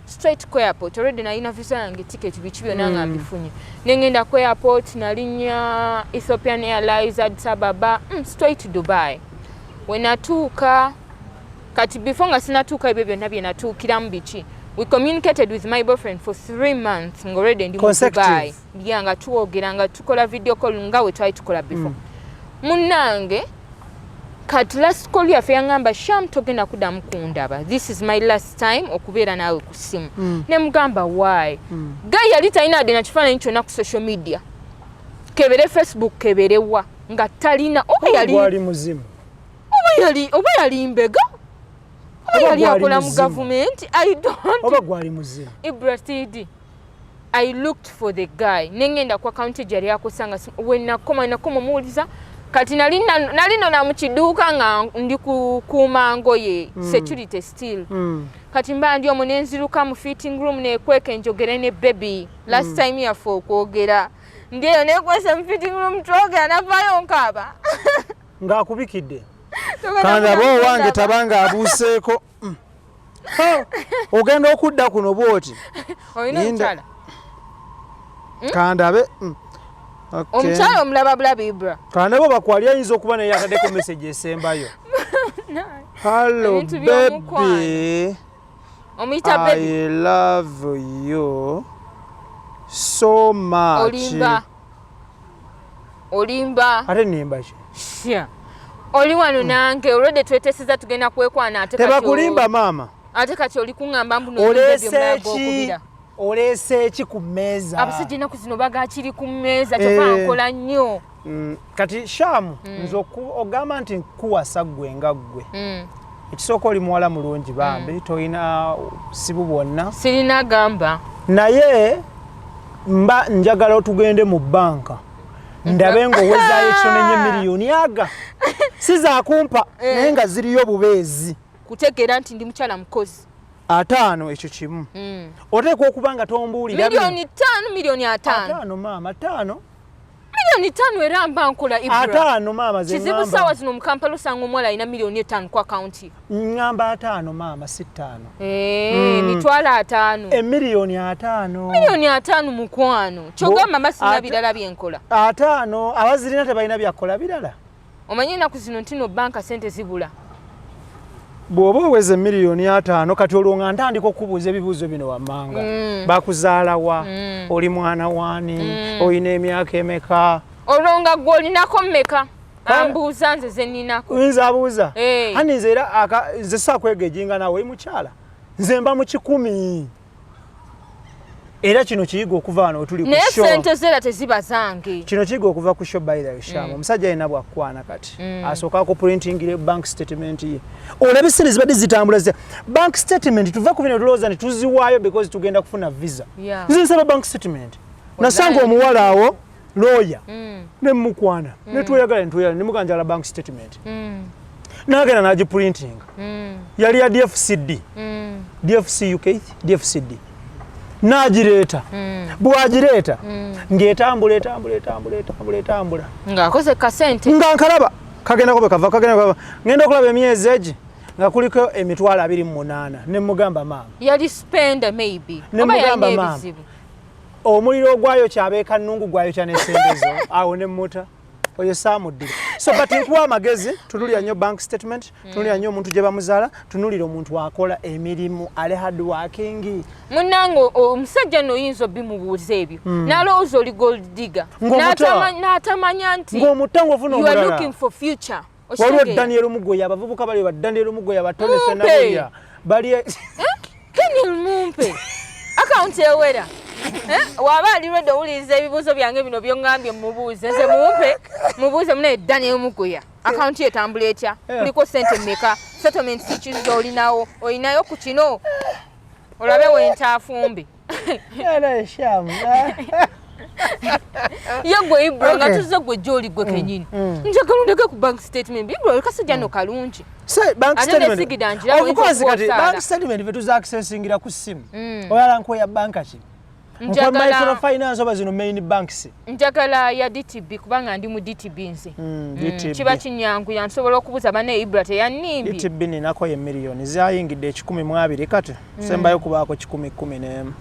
straight ku airport. Already nalina visa yange, ticket, biki byonna nga mbifunye. Nengenda ku airport, nalinnya Ethiopian Airlines, Addis Ababa, straight to Dubai. We natuuka, kati before nga sinatuuka, ebyo byonna bye natuukiramu biki, we communicated with my boyfriend for 3 months nga already ndi mu Consecutive. Dubai. Ya, nga twogera, nga tukola video call nga we twali tukola before. Munnange, kati last call yaffe yaŋŋamba, "Sham, togenda kuddamu kundaba. This is my last time okubeera naawe ku ssimu." Ne mugamba, "Why?" Guy yali talina wadde na kifaananyi kyonna ku social media, kebere Facebook, keberewa, nga talina. Oba yali Gwali muzimu. Oba yali mbega, oba Oba yali gwali akola mu muzimu. gavumenti, I don't Oba gwali muzimu. Ibra, I looked for the guy, nengenda ku account gye yali akozesa. We nakoma omuwuliza, kati nali nona mu kiduuka nga ndi kukuuma ngoye, security still. Kati mba ndi omwo, nenziruka mu fitting room nekweka enjogere ne baby, last time yaffe okwogera. Ndi eyo nekwese mu fitting room, twogera, navaayo nkaaba. Ng'akubikidde. Togenda Kandabe kuddamu owange. kundaba. Tabanga abuuseeko. Ha, ogenda okudda kuno bwoti. Olina Linda. omukyala? Kandabe. Okay. Omukyala omulaba bulabi, Ibra. Kandabe oba kwali ayinza okuba naye ataddeko message esembayo. Hello. Ebintu by'omukwano. Baby. Omuyita baby? I love you so much. Olimba, olimba. Ate nimba ki? Sha. Oli wano nange olwedde tweteseza tugenda kwekwana, ate kati Tebakulimba, maama. Ate kati oli kuŋŋamba mbu Oleese ki? Oleese ki ku mmeeza? Abasajja ennaku zino bagakiri ku mmeeza, kyokka nkola nnyo. Kati Shamu, nze ogamba nti nkuwasa ggwe nga ggwe, ekisooka oli muwala mulungi bambi, tolina busibu bwonna. Sirina gamba. Naye mba njagala tugende mu banka ndabe ng'owezaayo ekitono ennyo miliyoni aga si zaakumpa, naye nga ziriyo bubeezi. Kutegeera nti ndi mukyala mukozi. 50, ekyo kimu. Oteekwa okuba nga tombuulira bino. Miliyoni 5, miliyoni 50. 50, maama, 50. Miliyoni 5, era mba nkola, Ibra. 50, maama, ze Kizibu. ŋŋamba. Saawa zino mu Kampala osanga omuwala alina miliyoni 5 ku akawunti. Ŋŋamba 50, maama, si 5. 500,000. Emiliyoni 50. Miliyoni 50, mukwano, kyogamba mba sina birala byenkola. 50, abazirina tebalina byakola birala. Omanyi ennaku zino ntino banka sente zibula. Bw'oba oweza emiliyoni 50, kati olwo nga ntandika okubuuza ebibuuzo bino wammanga: bakuzaalawa? Oli mwana waani? Olina emyaka emeka? Olwo nga gwe olinako mmeka? Ambuuza nze zeninako. Nze abuuza? Eh. Ani nze era nze saakwegejinga naawe, oli mukyala, nze mba mu 100. Era kino kiyiga okuva wano wetuli ku Naye show. sente zera teziba zange. Kino kiyiga okuva ku show. By the way, Sham, omusajja alina bwakwana kati asooka akuprintingire bank statement ye, olabe sente zibadde zitambula zitya. Bank statement, tuve ku bino tulowooza nti tuziwaayo because tugenda kufuna visa. Nze nsaba bank statement. Nasanga omuwala awo lawyer, nemukwana, netweyagala, netweyagala, nemuganjala bank statement. Nagenda nagiprintinga. Yali ya DFCD, DFC UK, DFCD. Nagireeta. Bwagireeta ng'etambula, etambula, etambula, etambula, etambula. Ng'akoze kasente. Nga nkalaba kagendako bwe kava, kagenda kava, ngenda okulaba emyezi egi nga kuliko 28,000. Ne mugamba, "Maama." Yali spender maybe. Ne Oba mugamba, yalina "Maama, ebizibu. omuliro ogwayokya abeekannungu gwayokya n'esente zo." Awo ne muta oyo saamuddira. So but nkuwa amagezi, tunulira nnyo bank statement, tunulira nnyo omuntu gye bamuzaala, tunulira omuntu akola emirimu, ali hard working. Munnange, omusajja nno oyinza obimubuuza ebyo n'alowooza oli gold digger. Ng'omuta. N'atamanya nti Ng'omutta ng'ofuna you are omulala. looking for future. Waliwo Okitegeera? Daniel Mugoya, abavubuka bali ba Daniel Mugoya, batone. Mumpe. Senabulya bali. Daniel mumpe akawunti ewera. Eh? Waba ali ready owuliriza ebibuuzo byange bino byoŋŋambye, mubuuze nze mumpe, mubuuze munaye Daniel Mugoya akawunti etambula etya? Kuliko sente mmeka? Settlement ki z'olinawo? Olinayo ku kino olabe wentaafumbe. Era eshamu. Ye gwe Ibra, nga tuzze gwe gyoli gwe kenyini, njagala ondage ku bank statement. Ibra, kasajja no kalungi. Say, bank Ate statement. nesigida njiraba Of course, oyinza kati okuba bank osaala. statement fe tuza accessingira ku ssimu. Oyala nkweya banka ki? Nkwa microfinance oba zino main banks? Njagala ya DTB, kubanga ndi mu DTB nze. DTB. Kiba kinyanguya, nsobola okubuuza banne, Ibra teyannimbye. DTB ninako ye miliyoni zayingidde 120, kati sembayo kubaako 111.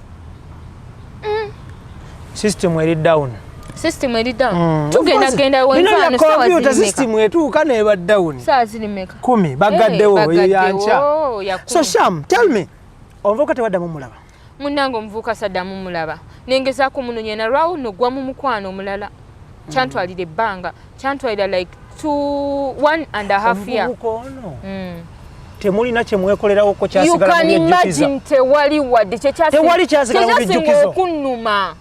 System eri down. System eri down. Tugenda Of course, genda bino bya wenfaano saawa computer ziri meka? system etuuka neba down. Saawa ziri meka? 10, bagaddewo. Eh, Eyo yankya. bagaddewo, ya So 10. Sham, tell me, omuvubuka tewaddamu mulaba? Munnange, omuvubuka saddamu mulaba, nengezaako munonya, nalwawo nogwa mu mukwano omulala. Kyantwalira ebbanga, kyantwalira like two, one and a half year. Omuvubuka ono temulina kyemwekolerawoko? You Kyasigala can mu byejjukiza? imagine, tewali wadde. Tewali kyasigala mu Kyekyasinga bijjukizo. okunnuma.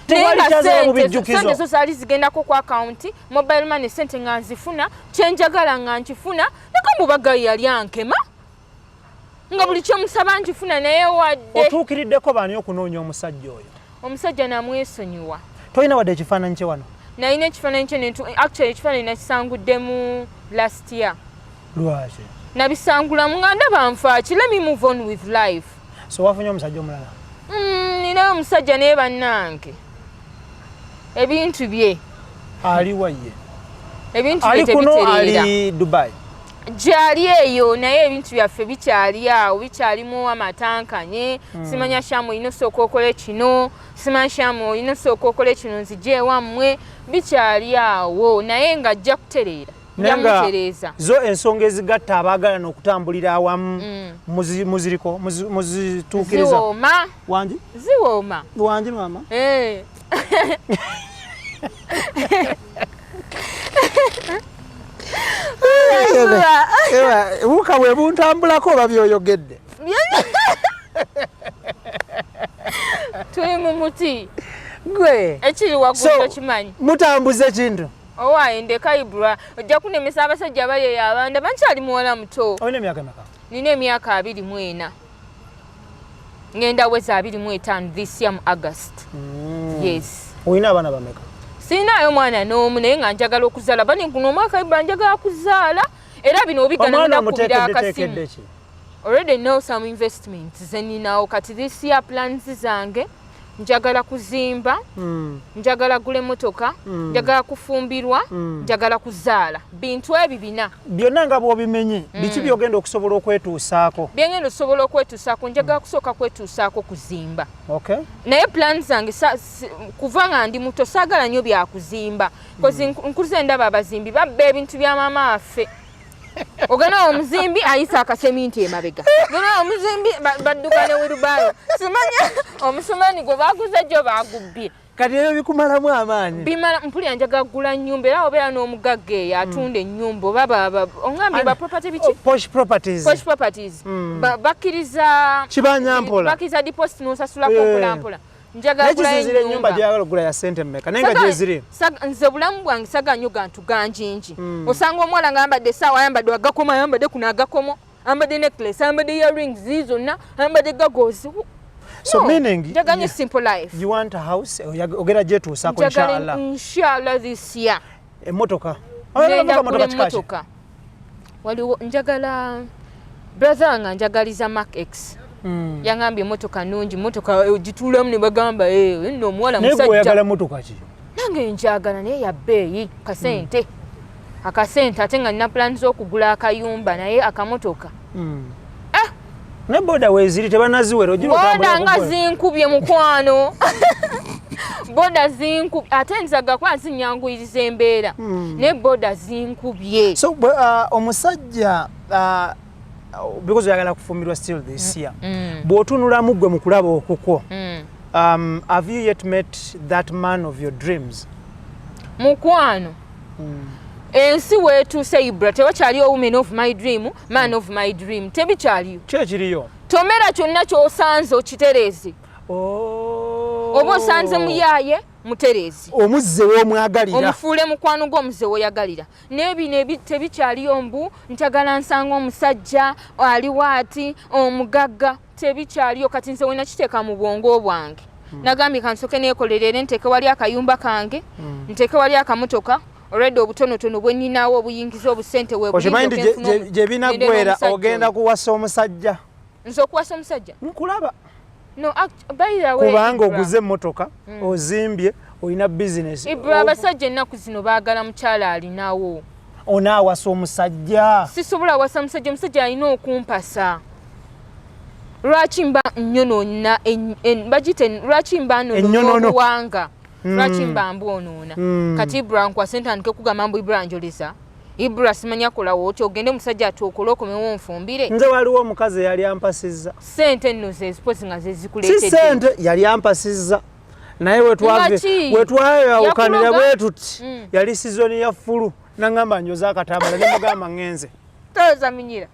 Tewali Naye nga kyasigala mu sente bijjukizo. zo zaali zigendako ku akawunti, mobile money, sente nga nzifuna, kyenjagala nga nkifuna, nako mubaga yali ankema nga buli kyemusaba nkifuna, naye wadde. Otuukiriddeko baani okunoonya omusajja oyo? Omusajja namwesonyiwa. Tolina wadde ekifaananyi kye wano? Nalina ekifaananyi kye actually ekifaananyi nakisanguddemu last year. Lwaki? Nabisangulamu nga ndaba nfaaki, let me move on with life. So wafunye omusajja omulala? Ninayo omusajja, naye bannange ebintu bye Aliwa ye? Ebintu bye Ali kuno? tebitereera. Ali Dubai? Gyali eyo, naye ebintu byaffe bikyali awo, bikyalimu amatankanye. Simanya Shamu olina osooka okole kino, simanya Shamu olina osooka okole kino, nzije ewammwe, bikyali awo, naye nga ajja kutereera. Naye nga Njamutereeza. zo ensonga ezigatta abaagalana okutambulira awamu muziriko, muzituukiriza? Ziwooma. Wangi? Ziwooma. Wangi maama? Eh. Buka bwe buntambulako oba byoyogedde? Tuli mu muti. Gwe Ekiri waggulu So, tokimanyi. mutambuza ekintu? Owaaye, ndeka Ibra, ojja kunemesa abasajja bali eyo abanda bankyali muwala muto. Olina emyaka emeka? Nina emyaka 24, ngenda weza 25 this year mu August. Yes. Olina abaana bameka? Sirinaayo mwana n'omu, naye nga njagala okuzaala. Bani guno omwaka Ibra njagala kuzaala, era bino obigana. Omwana Ngenda kubira omuteekedde akasimu. teekedde ki? Already know some investments zeninawo. Kati this year plans zange, njagala kuzimba, njagala gula emotoka, njagala kufumbirwa, njagala kuzaala, bintu ebi bina. Byonna nga bw'obimenye, biki byogenda okusobola okwetuusaako? Byengenda osobola okwetuusaako, njagala kusooka kwetuusaako kuzimba. Naye plan zange kuva nga ndi muto saagala nnyo byakuzimba, cause nkuze ndaba abazimbi babba ebintu bya maama waffe. Ogenda omuzimbi ayisa akaseminti emabega, genda omuzimbi badduka ne wheelbarrow, simanya omusumaani gwe baguze jjo bagubbye. Kati ebyo bikumalamu amaanyi? Bimala. Mpulira njagala kugula nnyumba, era obeera n'omugagga eyo atunda ennyumba oba oŋambye ba property biki? Oh, Posh Properties. Posh Properties. Bakkiriza Kibanja mpola. Bakkiriza deposit n'osasulako mpola mpola. Njagala Naye kugulayo kisinzira ennyumba ennyumba. gyeyagala okugula ya sente mmeka, naye nga gyeziri. Nze obulamu bwange saga nnyo gantu ganjingi. Osanga omuwala nga ayambadde essaawa, ayambadde agakomo, ayambadde kuno agakomo, ayambadde necklace, ayambadde earrings zonna, ayambadde goggles. So No, meaning njagala nnyo simple life. You want a house, ogera gyetuusaako? Njagala. Inshallah. Inshallah this year. Emmotoka? Ngenda Motoka kugula kika ki? emmotoka. Waliwo njagala, brother nga njagaliza Mark X. Yangambye emotoka nungi, motoka ogituulamu ne bagamba, "Eh, nno omuwala Naye gwe musajja." oyagala motoka ki? Nange njagala, naye ya bbeeyi, kasente akasente, ate nga nina plan z'okugula akayumba, naye akamotoka. Ah! Ne boda weeziri, tebanaziwera, ogira Boda otambulira ku nga boda. zinkubye mukwano, boda zinkubye, ate nzaga kuba zinyanguyiriza embeera, naye boda zinkubye. So omusajja, because oyagala kufumbirwa still this year, bw'otunulamu gwe mu kulaba okukwo, have you yet met that man of your dreams? Mukwano, ensi weetuuse Ibra, tewakyaliyo women of my dream, man of my dream, tebikyaliyo. Ki ekiriyo? Tomera kyonna ky'osanze okitereeze. Oh. Oba osanze muyaaye, mutereeze. Omuzze w'omwagalira. Omufuule mukwano gw'omuze weoyagalira. Naye bino tebikyaliyo mbu njagala nsanga omusajja aliwo ati omugagga, tebikyaliyo. Kati nze wena kiteeka mu bwongo bwange. Nagambye kansoke neekolere era nteeke wali akayumba kange, nteeke wali akamotoka. Already obutonotono bwe nninawo obuyingiza obusente. Okimanyi nti gye binaggwera ogenda kuwasa omusajja? Nze okuwasa omusajja? Nkulaba. No, by the way, kubanga oguze emmotoka, ozimbye, olina bizinesi. Ibra, abasajja ennaku zino baagala mukyala alinawo. Onaawasa omusajja? Sisobola wasa musajja. Omusajja alina okumpasa. Lwaki mba nyonoona bagite, lwaki mba nnonoona Ennyonono. obuwanga? Lwaki mba mbwonoona? Kati Ibra nkwase ntandike kugamba mbu Ibra njoleza, Ibra simanya kolawo oti, ogende omusajja ati okole okomewo nfumbire? Nze waliwo omukazi eyali ampasizza. Sente nno zezipozi nga Si zezikuleetedde. sente, yali ampasizza, naye Lwaki? wetwayawukanira Yakuloga? bwe tuti, yali season ya flu, naŋŋamba njoza akatambala, nemugamba ŋŋenze. Toza minyira,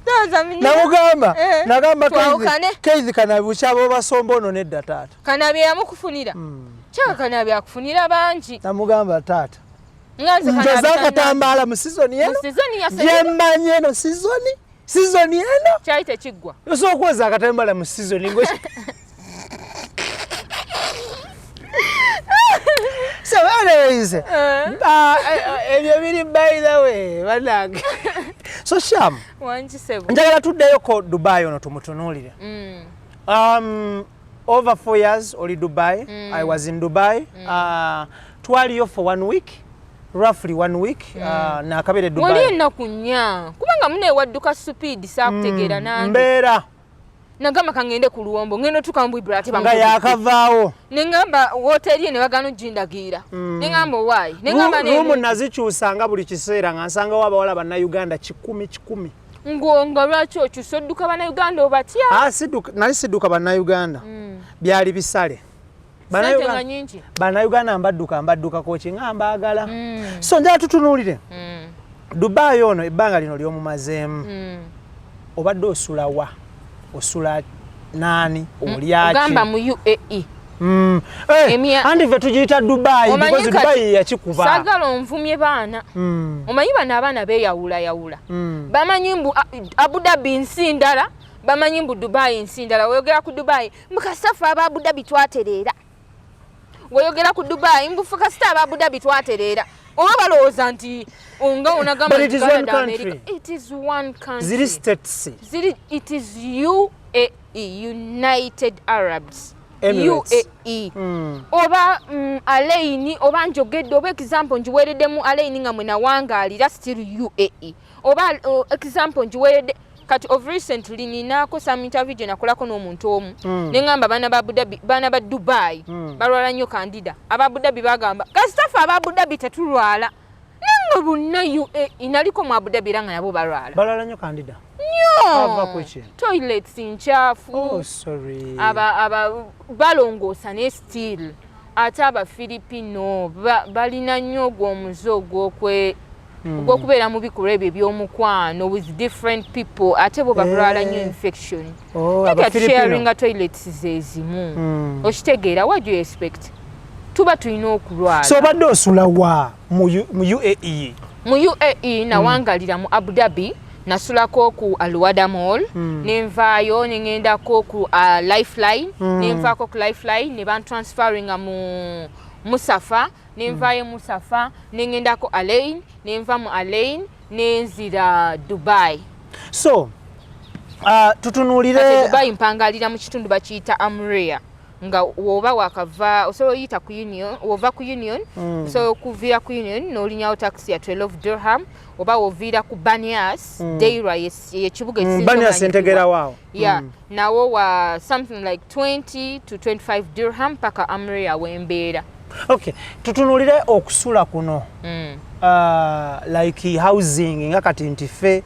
toza minyira. Namugamba, Eh, nagamba, twawukane. "Keizi kanabukyaba obasomba ono, nedda taata." Kanabi yamukufunira kyaka, Kanabi akufunira bangi. Namugamba, "Taata, Nga nze njoza Kanabi akatambaala mu season eno mu season ya gyemmanyi eno, season eno." Kyali tekiggwa. Osobola okwoza akatambala mu season ngo? So anyways, ebyo biri by the way, banange. So Sham, Wangi sebo. njagala tuddeyoko Dubai ono tumutunuulire. Over 4 years oli Dubai. I was in Dubai, twaliyo for one week, roughly one week, nakabere Wali Dubai. ennaku 4, kubanga muneewadduka speed, saakutegeera nange. Mbeera. Nagamba kangende ku luwombo, ngenda otuuka mu Ibra ate Nga bamukubidde. yakavaawo. Neŋŋamba wooteri ye ne bagaana ogindagiira, neŋŋamba owaayi, neŋŋamba Room nazikyusanga buli kiseera, nga nsangawo abawala bannayuganda kikumi kikumi. Ngonga lwaki okyusa odduka bannayuganda obatya? Ah, nali sidduka bannayuganda, byali bisale. Sente nga nyingi. Bannayuganda mbadduka mbaddukako ki nga mbaagala? So njala tutunuulire Dubai ono, ebbanga lino lyomumazeemu, obadde osula wa? Osula naani? Olyaki? Ogamba mu UAE? Eh, anti ffe tugiyita Dubai Omanyi because kati- Dubai yakikuba. Saagala onvumye baana. Omanyi bano abaana beeyawulayawula. Bamanyi mbu Abu Dhabi nsi ndala, bamanyi mbu Dubai nsi ndala. Weyogera ku Dubai, mukasafe aba Abu Dhabi twatereera. Weyogera ku Dubai, mbufe kasita aba Abu Dhabi twatereera. Oba balowooza nti nga onagamba But it nti is one Canada, country. America. It is one country. Ziri states. Ziri, it is UAE, United Arabs Emirates. UAE. Oba Al Ain, oba njogedde, oba example ngiweereddemu Al Ain nga mwe nawangaalira, still UAE. Oba example ngiweeredde kati of recently ninaako some interview gye nakolako n'omuntu omu, neŋŋamba baana ba Abu Dhabi, baana ba Dubai balwala nnyo candida. Aba Abu Dhabi bagamba kasitafe aba Abu Dhabi tetulwala, naye nga bonna UAE, naliko mu Abu Dhabi era nga nabo balwala. Balwala nnyo candida. Nnyo. Ava ku ki? Toilets nkyafu. Oh, sorry. Aba balongoosa ne still ate Abafilipino balina nnyo ogwo omuze ogw'okubeera mu bikolwa ebyo ebyomukwano with different people, ate bo balwala nnyo Eh. infection. Oh, Naye Abafilipino. tusharinga toilets zezimu. Okitegeera? What do you expect? Tuba tulina okulwala. So obadde osula wa mu UAE? Mu UAE nawangalira mu Abu Dhabi, nasulako ku Al Wahda Mall, nenvaayo neŋŋendako ku Lifeline, nenvaako ku Lifeline ne bantransferinga mu Musafa, nenvaayo Musafa neŋŋendako Al Ain, nenva mu Al Ain nenzira Dubai. So tutunuulire. Kati Dubai mpangalira mu kitundu bakiyita Amria, nga woba wakava osobola oyita ku Union, wova ku Union, osobola okuviira ku Union n'olinyawo taxi ya 12 dirham, oba woviira ku Banias, Deira yekibuga ekisinga Banias omanyikibwa. Entegerawaawo. Yeah, nawo wa something like 20 to 25 dirham paka Amria wembeera. Okay, tutunuulire okusula kuno, like housing, nga kati nti ffe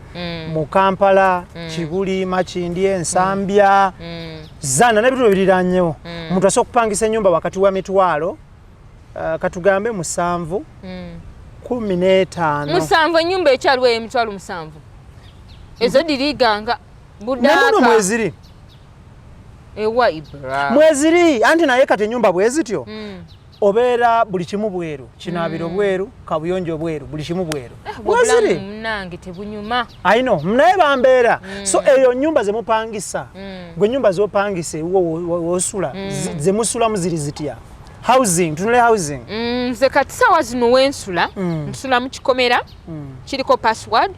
mu Kampala, Kibuli, Makindye, Ensambya, Zana n'ebitundu ebiriranyewo, omuntu asobola okupangisa ennyumba wakati wa mitwalo katugambe 7, 15. 7, ennyumba ekyaliwo emitwalo 7 ezo diriganga Namuno budaaka. Mweziri. Ewa, Ibra. Mweziri anti, naye kati ennyumba bwe zityo. Obeera buli kimu bweru, kinaabiro bweru, kabuyonjo bweru, buli kimu bweru. Bweziri munange tebunyuma. I know, naye bambeera. So eyo nyumba zemupangisa, gwe nyumba zopangisa ewo wosula, zemusulamu ziri zitya? Housing, tunule housing. Nze kati saawa zino wensula, nsula mu kikomera kiriko password.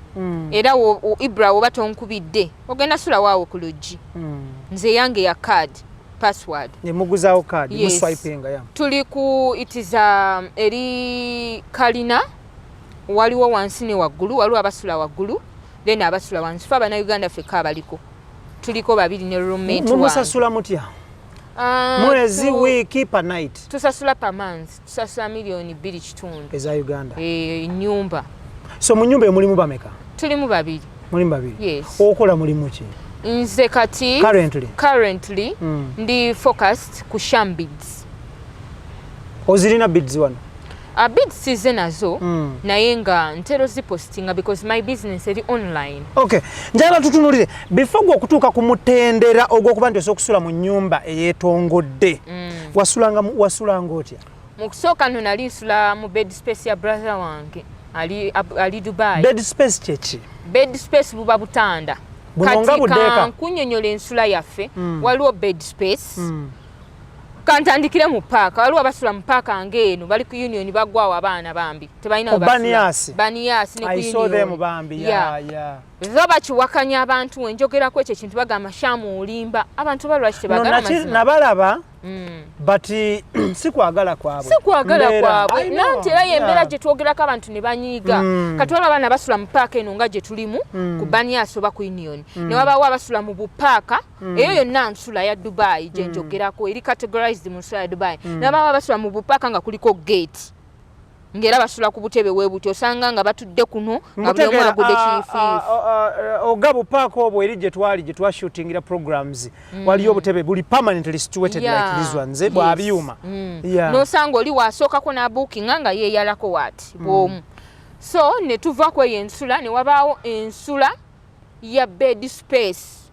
Era Ibra, woba tonkubidde ogenda sula waawo ku luggi. Nze yange ya card, password. Nemuguzawo card? Yes. Muswipinga ya? Tuli ku, it is eri kalina, waliwo wansi ne waggulu. Waliwo abasula waggulu, then abasula wansi. Fe Abannayuganda ffekka abaliko, tuliko babiri ne roommate wange. Mumusasula mutya? Ah, Mwezi, wiiki, per night? Tusasula per month, tusasula 2.5 miliyoni. Eza Uganda? Ennyumba. So mu nyumba emulimu bameka? Tulimu babiri. Mulimu babiri? Yes. Okola mulimu ki? Nze kati Currently? Currently ndi focused ku Sham Beads. Ozirina beads wano? Beads size nazo, naye nga ntero zipostinga because my business eri online. Okay, njagala tutunulire before gwe okutuuka ku mutendera ogw'okuba nti osobola okusula mu nnyumba eyeetongodde. Wasulanga otya? Mu kusooka nno nali nsula mu bed space ya brother wange ali Dubai. Bed space kyeki? Bed space buba butanda. Buno nga buddeeka? Kankunyonyola ensula yaffe. Waliwo bed space. Kantandikire mu paaka. Waliwo abasula mu paaka ng'eno, bali ku Union, bagwawo abaana bambi tebalina Ku we basula. Banias? Banias ne ku I saw them. Union. Bambi. Yeah. Yeah. Zo bakiwakanya abantu. Wenjogerako ekyo ekintu bagamba, "Shamu, olimba." Abantu balwaki No, tebagala mazima? Nabalaba, but si kwagala kwabwe. Si kwagala Mbeera. kwabwe. I know. Nanti era yembeera gye twogerako, abantu ne banyiiga. Kati waliwo abaana basula mu paaka eno nga gye tulimu ku Banias oba ku Union, ne wabaawo abasula mu bupaaka. Eyo yonna nsula ya Dubai gye njogerako, eri categorized mu nsula ya Dubai. Ne wabaawo abasula mu bupaaka nga kuliko gate, ng'era basula ku butebe bwe buti, osanga nga batudde kuno nga buli omu Nkutegeera, agudde kiifiifu. Oga bupaaka obwo eri gye twali, gye twashootingira programs, waliyo obutebe buli permanently situated like these ones, bwa byuma. N'osanga oli wasookako n'abuukinga nga yeeyalako waati bw'omu. So ne tuva ku eyo ensula, ne wabaawo ensula ya bed space,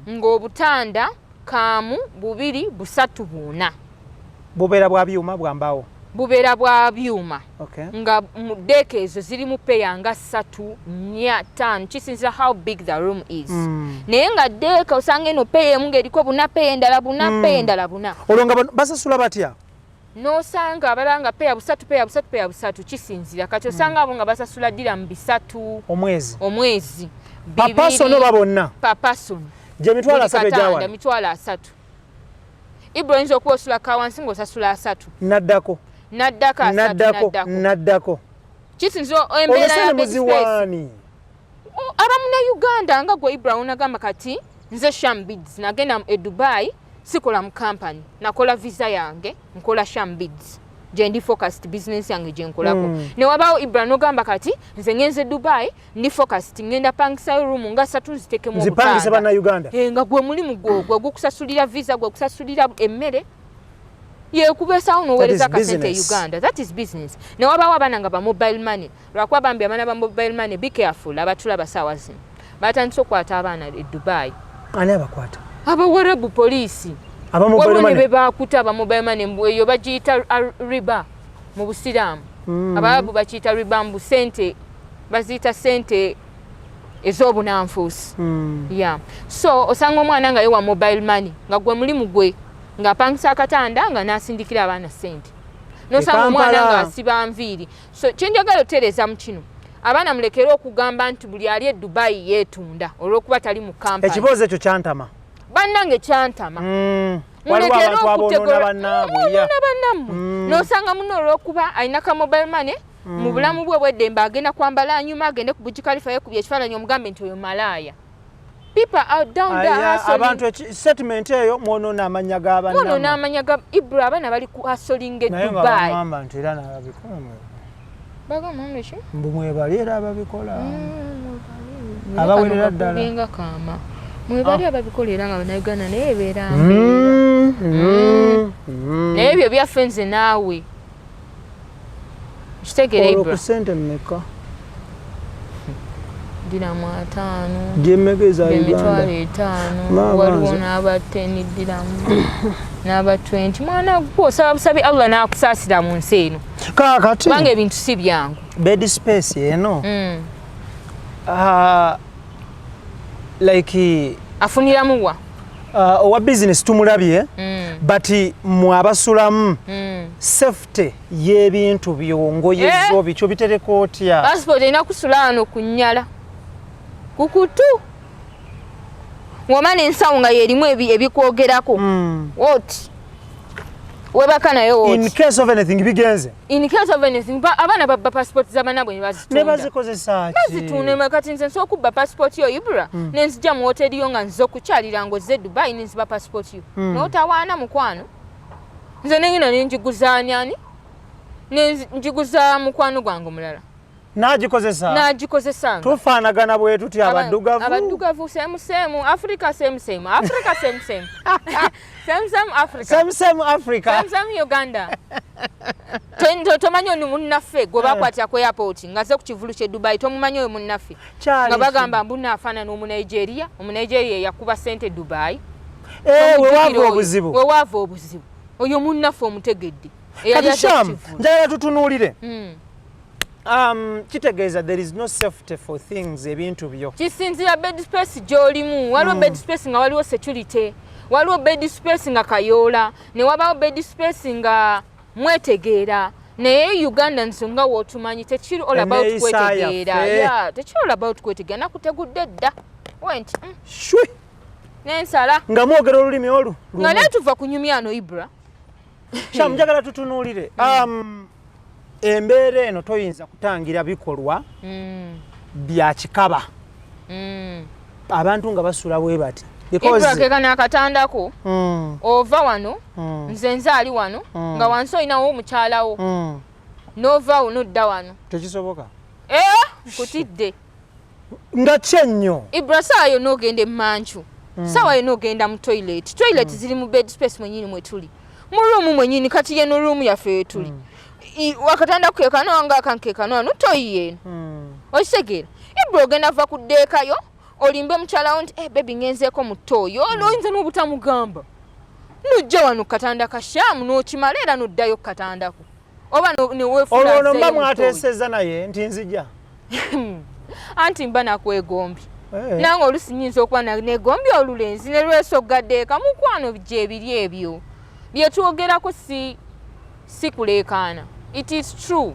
ng'obutanda kaamu bubiri, busatu, buna. Bubeera bwa byuma, bwa mbaawo? Bubeera bwa byuma. Nga mu deeka ezo zirimu peya nga ssatu, nnya, ttaano, kisinzira how big the room is. Naye nga deeka osanga eno peya emu ng'eriko buna, peya endala buna, peya endala buna. Olwo nga basasula batya? N'osanga abalala nga peya busatu, peya busatu, peya busatu, kisinzira. Kati osanga abo nga basasula diramu 300 Omwezi? Omwezi. Per person oba bonna? Per person. Gye 300,000 Buli katanda egyawano? 30,000. Ibra, oyinza okuba osula ka wansi ng'osasula 30. Naddako? Naddako 30. Naddako? Naddako. Naddako. Kisinzira embeera ya Olwo bed space. muziwaani? Abamunauganda nga gwe Ibra, onagamba kati nze Sham Beads nagenda e Dubai, sikola mu company, nakola visa yange, nkola Sham Beads, gyendi focused, business yange gyenkolako. Newabaawo Ibra nogamba kati nze ngenze Dubai, ndi focused, ngenda pangisayo room nga satu, nzitekemu Nzipangise obutanda. Bannayuganda. Eh, nga gwe mulimu gwo gwe gukusasulira visa, gwe kusasulira emmere, yekubeesawo noweereza That is akasente e business. Uganda. That is business. Newabaawo abaana nga ba mobile money. Lwakuba bambi abaana ba mobile money, be careful. Abatulaba saawa zino batandise okukwata abaana e Dubai. Ani abakwata? Abawarabu, poliisi. Aba mobile Waliwo ne money? be bakuta aba mobile money. Mbu eyo bagiyita riba mu busiraamu. Abarabu bakiyita riba, mbu sente baziyita sente ez'obunanfuusi. Yeah. So osanga omwana nga ye wa mobile money, nga gwe mulimu gwe ng'apangisa akatanda nga n'asindikira abaana sente, nosanga E omwana Kampala. ng'asiba nviiri. So kyenjagala otereeza mu kino, abaana mulekere okugamba nti buli ali e Dubai yeetunda olw'okuba tali mu kampani. Ekibuuzo ekyo kyantama. Bannange, kyantama. Waliwo Mulekere abantu abonoona bannaabwe, yeah. okutegola bannammwe. N'osanga muno olw'okuba alina ka mobile money, mu bulamu bwe obweddembe agenda kwambala anyuma, agende ku Burj Khalifa yekubye ekifaananyi, omugambe nti oyo malaaya. People are down there Aya, hustling. abantu statement eyo mwonoona amannya Mwonoona g'abannammwe. Amanya ga Ibra, abaana bali ku hustling e Naye nga Dubai. bagamba nti era n'ababikola Bagamba ki? Mbu mwebali era ababikola. Abawerera ddala. Abawerera kaama mwebali ababikola era nga Bannayuganda, naye ebeera mbeera. Naye ebyo byaffe nze naawe, kitegeera Olwo Ibra? ku ssente mmeka? Diramu 50. Gyemmeka eza Uganda? 50,000. Maama Waliwo nze. n'aba 10 diramu n'aba 20. Mwana gwe osaba busabi Allah n'akusaasira mu nsi eno. Kaakati Kubanga ebintu si byangu. Bed space eno like Afuniramu wa? Owa business tumulabye, but mwe abasulamu, safety y'ebintu byo, ngoye zo, bikyo bitereka otya? Passport erina kusula wano ku nnyala ku kutu, woma n'ensawo nga y'erimu ebikwogerako. Oti webaka nayo In oti case of anything, bigenze. In case of anything, abaana babba passport z'abanaabwe ne Ne bazitunda. bazikozesa ki? Bazitunda. Kati nze nsobola okubba passport yo, Ibra, nenzija mu hoteri yo nga nziza okukyalira ng'ozze Dubai, nenziba passport yo, n'otawaana mukwano. Nze nengenda nenjiguza ani ani, njiguza mukwano gwange omulala. N'agikozesa. N'agikozesanga. Tufaanagana bwe tuti abaddugavu. Abaddugavu same same, Africa same same, Africa same same, same same Africa. Same same Africa. Same same Uganda. Tomanyi ono munnaffe gwe bakwatira ku airport nga ze ku kivulu ky'e Dubai? Tomumanyi oyo munnaffe? Kyali Nga ki? bagamba mbu naafaanana Omunigeria, Omunigeria eyakuba sente Dubai. Eh, we Tomujjukira waava oyo? obuzibu. We waava obuzibu, oyo munnaffe omutegedde eyali Kati azze ku Sham, kivulu. njagala tutunuulire. Kitegeeza there is no safety for things, ebintu byo. Kisinzira bed space gy'olimu. Waliwo bed space nga waliwo security, waliwo bed space nga kayoola, ne wabawo bed space nga mwetegeera. Naye Uganda nsonga wootumanyi, tekiri all about Enneeyisa kwetegeera. yaffe. Yeah, tekiri all about kwetegeera. Nakutegudde dda wenti Shwi! Nensala. Nga mwogera olulimi olu Nga naye tuva kunyumyano, Ibra. Sham, njagala tutunuulire embeera eno. Toyinza kutangira bikolwa bya kikaba, abantu nga basula bwe bati. Ibra, kekano akatandako. Ova wano, nze nze ali wano, nga wansi olinawo omukyalawo, n'ovaawo n'odda wano. Tekisoboka. Eh, nkutidde. Nga kyennyo. Ibra, saawa yonna ogenda emmanju, saawa yonna ogenda mu toilet. Toilet ziri mu bed space mwenyini mwetuli, mu room mwenyini. Kati yeno room yaffe wetuli. Akatanda kekano nga akankekano wano, toyi eno. Okitegeera, Ibra? Ogenda va ku ddeekayo, olimbe mukyalawo nti, "Eh, baby, ngenzeeko mu ttooyi." Oyinza n'obutamugamba, nojja wano ku katanda ka Shaamu n'okimala, era n'oddayo ku katandako oba neweefuula Olwo ono mba azzeeyo mu ttooyi. Mwateesezza naye nti nzija. Anti mba nakwegombye. Eh. Nange olusi nyinza okuba negombye olulenzi ne lwesoggadde eka. Mukwano, gyebiri ebyo byetwogerako, si kuleekaana, it is true.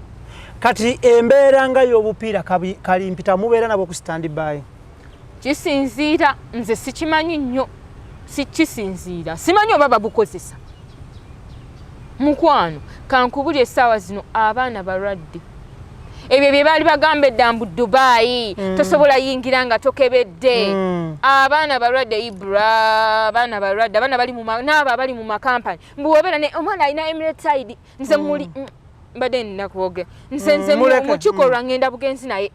Kati embeera nga y'obupiira kalimpita mubeera nabwo ku stand by? Kisinziira, nze sikimanyi nnyo, si kisinziira, simanyi oba babukozesa. Mukwano, kankubuli essaawa zino abaana balwadde. Ebyo bye baali bagamba edda mbu Dubayi tosobola yingira nga tokebedde. Abaana balwadde, Ibra, abaana balwadde. Abaana bali mu n'abo abali mu makampani, mbu wobeera ne omwana alina Emirates ID. Nze muli mbadde nina kwogera nze Muleke. Mu kikolwa ngenda bugenzi, naye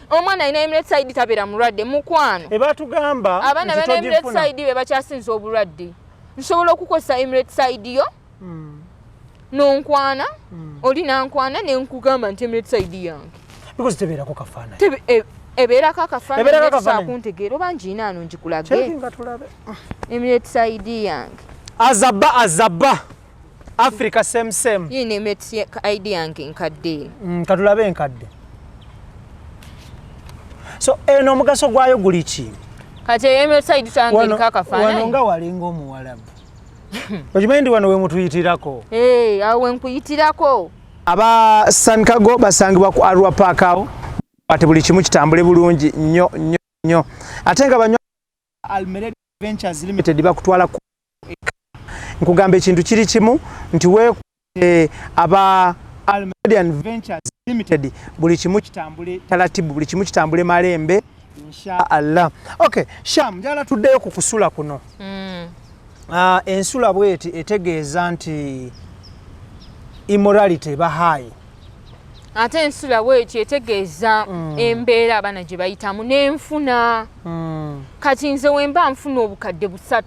omwana alina Emirates ID tabeera mulwadde, mukwano. Ebatugamba Abaana nti balina Emirates togifuna. ID be bakyasinza obulwadde. Nsobola okukozesa Emirates ID yo nonkwana, oli nankwana, nenkugamba nti Emirates ID yange. Because tebeerako kafaananyi. Ebeerako akafaananyi. Ebeerako Naye akafaananyi. kuntegeera oba ngiina ano ngikulage. Checkinga tulabe. Emirates ID yange. Azaba azaba Africa same same. Yina Emirates ID yange nkadde. Katulabe enkadde. So eno omugaso gwayo guli ki? Kati Emirates ID yange Wano eriko akafaananyi. wano nga walinga Omuwalabu. Okimanyi nti wano we mutuyitirako? Eh, awo wenkuyitirako. Aba Sankago basangibwa ku Arua Park awo, ate buli kimu kitambule bulungi nnyo nnyo nnyo. Ate nga banywa Almered Ventures Limited bakutwala ku nkugamba ekintu kiri kimu nti weekute aba Almeridian Ventures Limited, buli kimu kitambule talatibu, buli kimu kitambule malembe, insha Allah. Okay, Sham, njagala tuddeyo ku kusula kuno. Ensula bweti etegeeza nti immorality eba high. Ate ensula bwetyo etegeeza embeera abaana gye bayitamu n'enfuna. Kati nze wemba nfuna 3,000,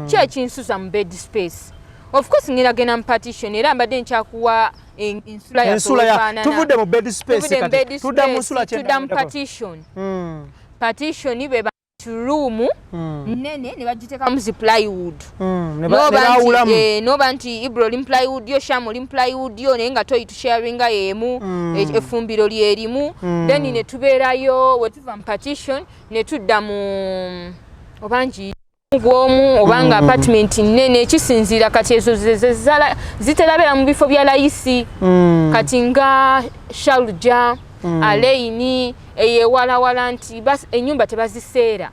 ki ekinsuza mu bed space? Of course ngenda genda mu partition, era mbadde nkyakuwa ensula yaffe Ensula ya weefaanana. Tuvudde mu bed space. Tuvudde mu Kati bed tudda mu space, nsula. Tudda mu partition. Partition be room nene ne bagiteekamu zi plywood. Ne Noba nti, baawulamu. Noba nti Ibra oli mu plywood yo, Sham oli mu plywood yo, naye nga toyi tusharinga y'emu, effumbiro lyerimu. Then ne tubeerayo, we tuva mu partition ne tudda mu oba ngi bwomu obanga apartment nene, kisinziira. Kati ezo ziterabeera mu bifo bya layisi. Kati nga Sharjah, Al Ain, eyo ewalawala nti ennyumba tebaziseera.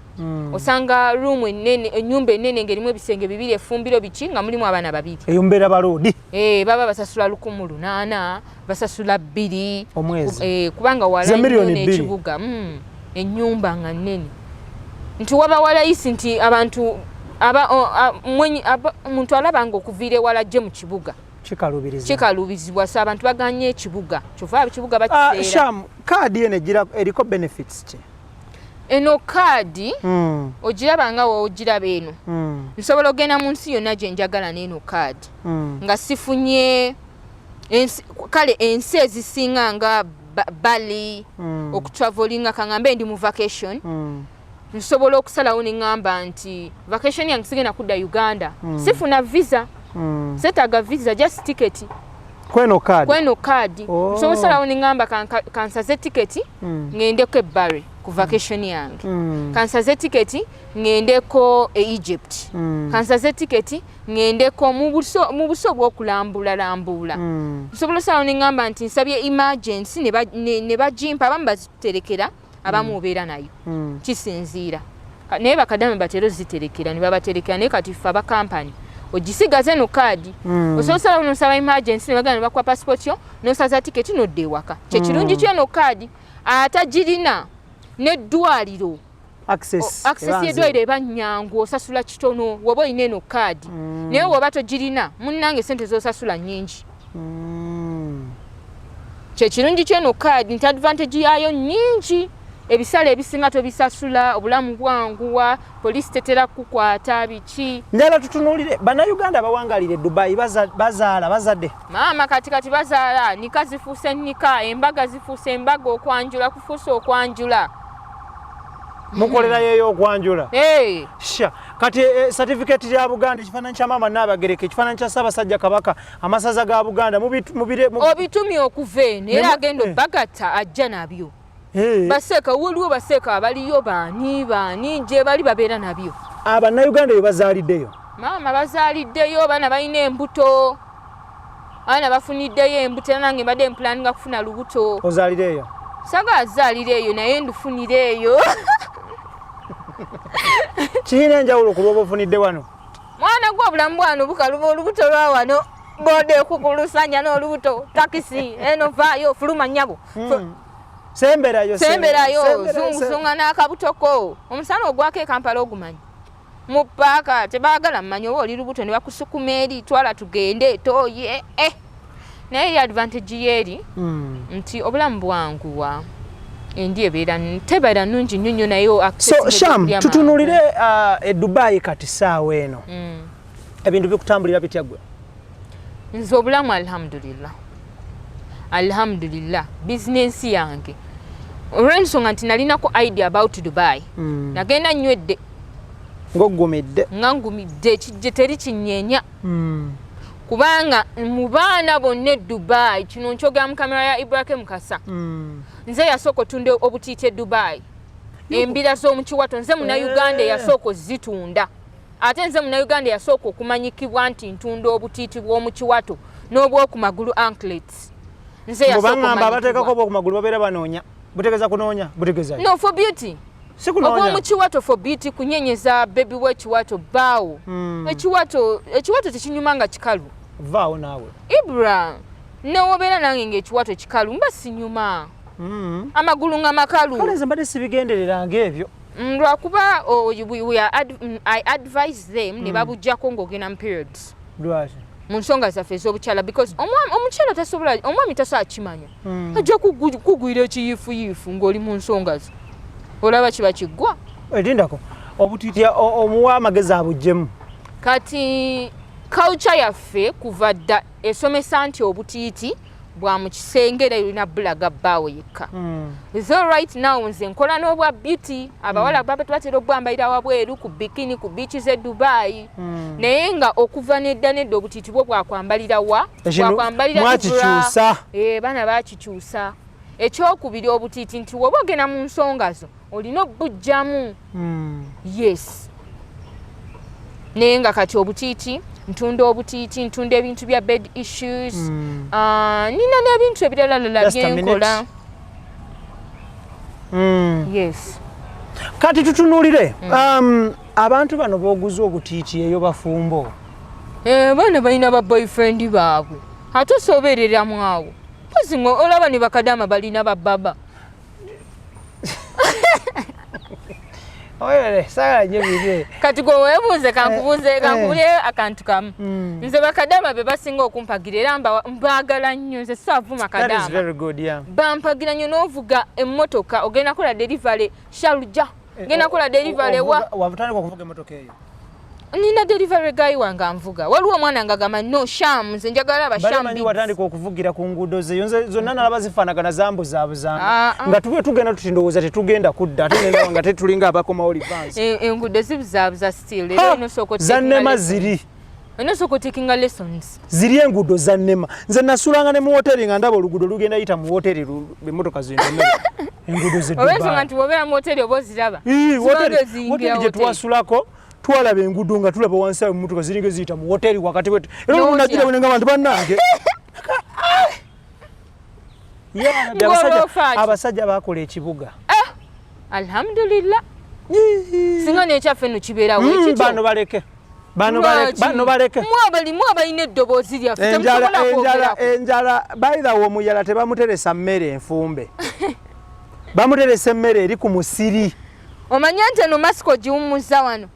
Osanga room enene, ennyumba enene ng'erimu ebisenge bibiri, effumbiro, biki, nga mulimu abaana babiri. Eyo mbeera baloodi. Baba basasula 1800, basasula 2. Omwezi. Kubanga wala Ze nnyo miliyoni 2. n'ekibuga. Ennyumba nga nnene nti waba walayisi nti abantu omuntu alaba nga okuviira ewala ajje mu kibuga Kikalubiriza. Kikalubizibwa, so abantu baganye ekibuga, kyova ekibuga Ah, bakiseera. Sham, kaadi eno egira eriko benefits ki? Eno kaadi ogiraba nga woogiraba eno. Nsobola okugenda mu nsi yonna gye njagala n'eno kaadi nga sifunye kale ensi ezisinga nga Bali, okutravelinga, kaŋŋambe ndi mu vacation, nsobola okusalawo ne ŋŋamba nti vacation yange sigenda kudda Uganda, sifuna visa, setaaga visa, just ticket. Kweno kaadi? Kweno kaadi. Oh. Nsobola osalawo ne ŋŋamba kansaze tiketi ŋŋendeko e Bali ku vacation yange, kansaze tiketi ŋŋendeko e Egypt, kansaze tiketi ŋŋendeko mu buso bw'okulambula lambula. Nsobola osalawo ne ŋŋamba nti nsabye emergency ne bagimpa. Abamu baziterekera, abamu obeera nayo, kisinziira. Naye bakadame batera oziterekera ne babaterekera, naye kati ffe abakampani ogisigaze no kaadi. Osobola osalawo nosaba emergency ne bagenda ne bakuwa passport yo, nosaza tiketi nodda ewaka. Kyekirungi kyeno kaadi. Atagirina n'eddwaliro Access. Access Eba y'eddwaliro eba nnyangu, osasula kitono woba olina eno kaadi. Naye woba togirina, munnange, sente z'osasula nnyingi. Kyekirungi kyeno kaadi nti advantage yaayo nnyingi, ebisale ebisinga tobisasula, obulamu bwanguwa, poliisi tetera kukwata, biki. Njala tutunuulire Bannayuganda abawangalira e Dubai, bazaala, bazadde? Maama, kati bazaala, nika zifuuse nika, embaga zifuuse embaga, okwanjula kufuuse okwanjula. Mukolerayo ey'okwanjula? Hey. Sha, kati certificate ya Buganda, ekifaananyi kya Maama Nnaabagereka, ekifaananyi kya Ssaabasajja Kabaka, amasaza ga Buganda, Obitumye okuva eno era agenda obagatta ajja nabyo. Baseeka waliwo, baseeka abaliyo, baani baani gye bali babeera nabyo. Abannayuganda bye bazaaliddeyo? Maama, bazaaliddeyo, abaana balina embuto, abaana bafuniddeyo embuto, era nange mbadde mpulaninga kufuna lubuto. Ozaalireeyo? Sagala zaalira eyo, naye ndufunira eyo. Kirina enjawulo ku lwoba ofunidde wano? Mwana gwe, obulamu bwano bukaluba. Olubuto lwa wano boda ekukulusanya n'olubuto, takisi eno vaayo fuluma nnyabo. Semberayo. Semberayo. Semberayo. Zunguzunga n'akabutoko, omusana ogwako e Kampala ogumanyi, mu paaka tebaagala mmanyi oba oli lubuto, ne bakusukuma eri, twala tugende toye eh. Naye eri advantage yeeri nti obulamu bwanguwa, endi ebeera tebeera nnungi nnyo nnyo, naye So Sham, tutunulire e Dubai kati saawa eno. Ebintu bikutambulira bitya gwe? Nze obulamu alhamdulillah, alhamdulillah. Bizinensi yange, olw'ensonga nti nalinako idea about Dubai, nagenda nywedde. Ng'oggumidde. Nga ngumidde, ekijje teri kinyeenya. Kubanga mu baana bonna e Dubai, kino nkyogera mu kamera ya Ibrahim Mukasa, nze yasooka otunda obutiiti e Dubai, embira z'omu kiwato. Nze Munauganda eyasooka ozitunda, ate nze Munauganda eyasooka okumanyikibwa nti ntunda obutiiti bw'omu kiwato n'obwokumagulu, anklets. Nze yasooka Baŋŋamba abateekako omanyikibwa. obwokumagulu babeera banoonya, butegeeza kunoonya, butegeeza No, for beauty. Si kunoonya. Obw'omukiwato for beauty, kunyenyeza baby w'ekiwato bbaawo. Ekiwato tekinyuma nga kikalu. Vaawo naawe. Ibra, newobeera nange ngaekiwato kikalu mba sinyuma. Amagulu nga makalu. Kale nze mbadde sibigendereranga ebyo. Lwakuba oh, I advise them ne babuggyako ng'ogenda mu periods. Lwaki? Mu nsonga zaffe ez'obukyala, because omukyala tasobola, omwami tasobola kimanya. Ajja kugwira ekiyiifuyiifu ng'oli mu nsonga zo, olaba kiba kiggwa. Erindako, obutiiti omuwa amagezi abuggyemu? Kati Culture yaffe kuva dda esomesa nti obutiiti bwa mu kisenge era olina bulaga bbaawo yekka. So right now nze nkola n'obwa beauty, abawala baba batera obwambalira wabweru ku bikini ku beach z'e Dubai, naye nga okuva nedda nedda obutiiti bwo bwakwambalira wa Ekino bwakwambalira. Mwakikyusa. Eh, baana bakikyusa. Ekyokubiri, obutiiti nti woba ogenda mu nsonga zo olina obujjamu. Yes, naye nga kati obutiiti ntunda, obutiiti ntunda ebintu bya bed issues. Ah, nina n'ebintu ebiralalala Just a minute. byenkola. Yes. Kati tutunuulire abantu bano booguza obutiiti eyo bafumbo? Eh, abaana balina ba boyfriend baabwe, ate osobereramu awo mpozi nga olaba ne bakadaama balina bababa. Oyere saagala nnyo bibye. Kati gwe weebuuze, kankubuuze, kankubulye akantu kamu. Nze bakadaama be basinga okumpagira era mbaagala nnyo, nze saavuma That is kadaama. very good, yeah. Bampagira nnyo. N'ovuga emmotoka ogenda kola delivery Sharjah, genda kola delivery wa Wabutandika okuvuga emmotoka eyo? Nina delivery guy wange anvuga. Waliwo omwana nga agamba, "No, Sham, nze njagala aba Bali Sham manyi Beats." Watandika okuvugira ku nguudo zeyo, nze zonna nalaba zifaanagana, zambuzaabuzanga. Ah, ah. Nga tube tugenda tuti ndowooza tetugenda kudda, ate nendaba nga tetulinga abakomawo reverse. Enguudo zibuzaabuza still era olina osooka Zannema ziri. Olina osooka otakinga lessons. Ziri enguudo zannema. Nze nasulanga ne mu woteri nga ndaba oluguudo lugenda yita mu woteri, emmotoka zintomere enguudo ze Olw'ensonga Dubai. nti bw'obeera mu hoteri oba oziraba. Ii, Zibanga woteri eziyingira woteri gye hoteri. twasulako twalaba enguudo nga tulaba wansi awo emmotoka ziringa eziyita mu woteri wakati wetu, era N'otya. olunagira bwe nga bantu bannange. Ya Rabbi, Ng'olwofa ki? Abasajja bakola ekibuga. Alhamdulillah, singa nekyaffe nno kibeerawo ekityo. Bano baleke, bano baleke, bano baleke. Mwabalimu abalina eddoboozi lyaffe Enjala, temusobola enjala, kwogerako. Enjala. By the way, omuyala tebamuteresa mmere enfumbe, bamuteresa emmere eri ku musiri. Omanyi nti eno masiko giwummuza wano,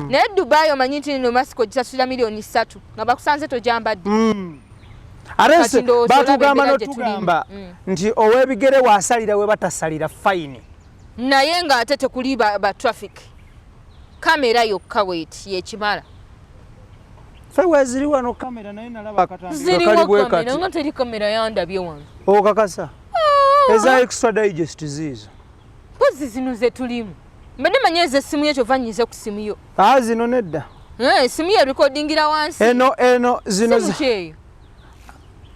naye Dubai omanyi nti eno masiko gisasula 3 miliyoni nga bakusanze togyambadde. Ate Kati ndowooza olaba batugamba embeera gye notugamba tulimu. Nti ow'ebigere waasalira we batasalira fine. Naye ng'ate tekuli ba traffic kamera yokka weeti yekimala. Fe weeziri wano kamera, naye nalaba akatambi nga kali Ziriwo bwe kamera kati. Nga teri kamera yandabye wano. Okakasa eza Extra Digest ziizo? Mpozi zino ze tulimu, mbadde manyi ez'essimu yo, kyova nyize ku simu yo. Aa, zino nedda. Eh, esimu yo erikodingira wansi. Eno zino Simu kyeyo.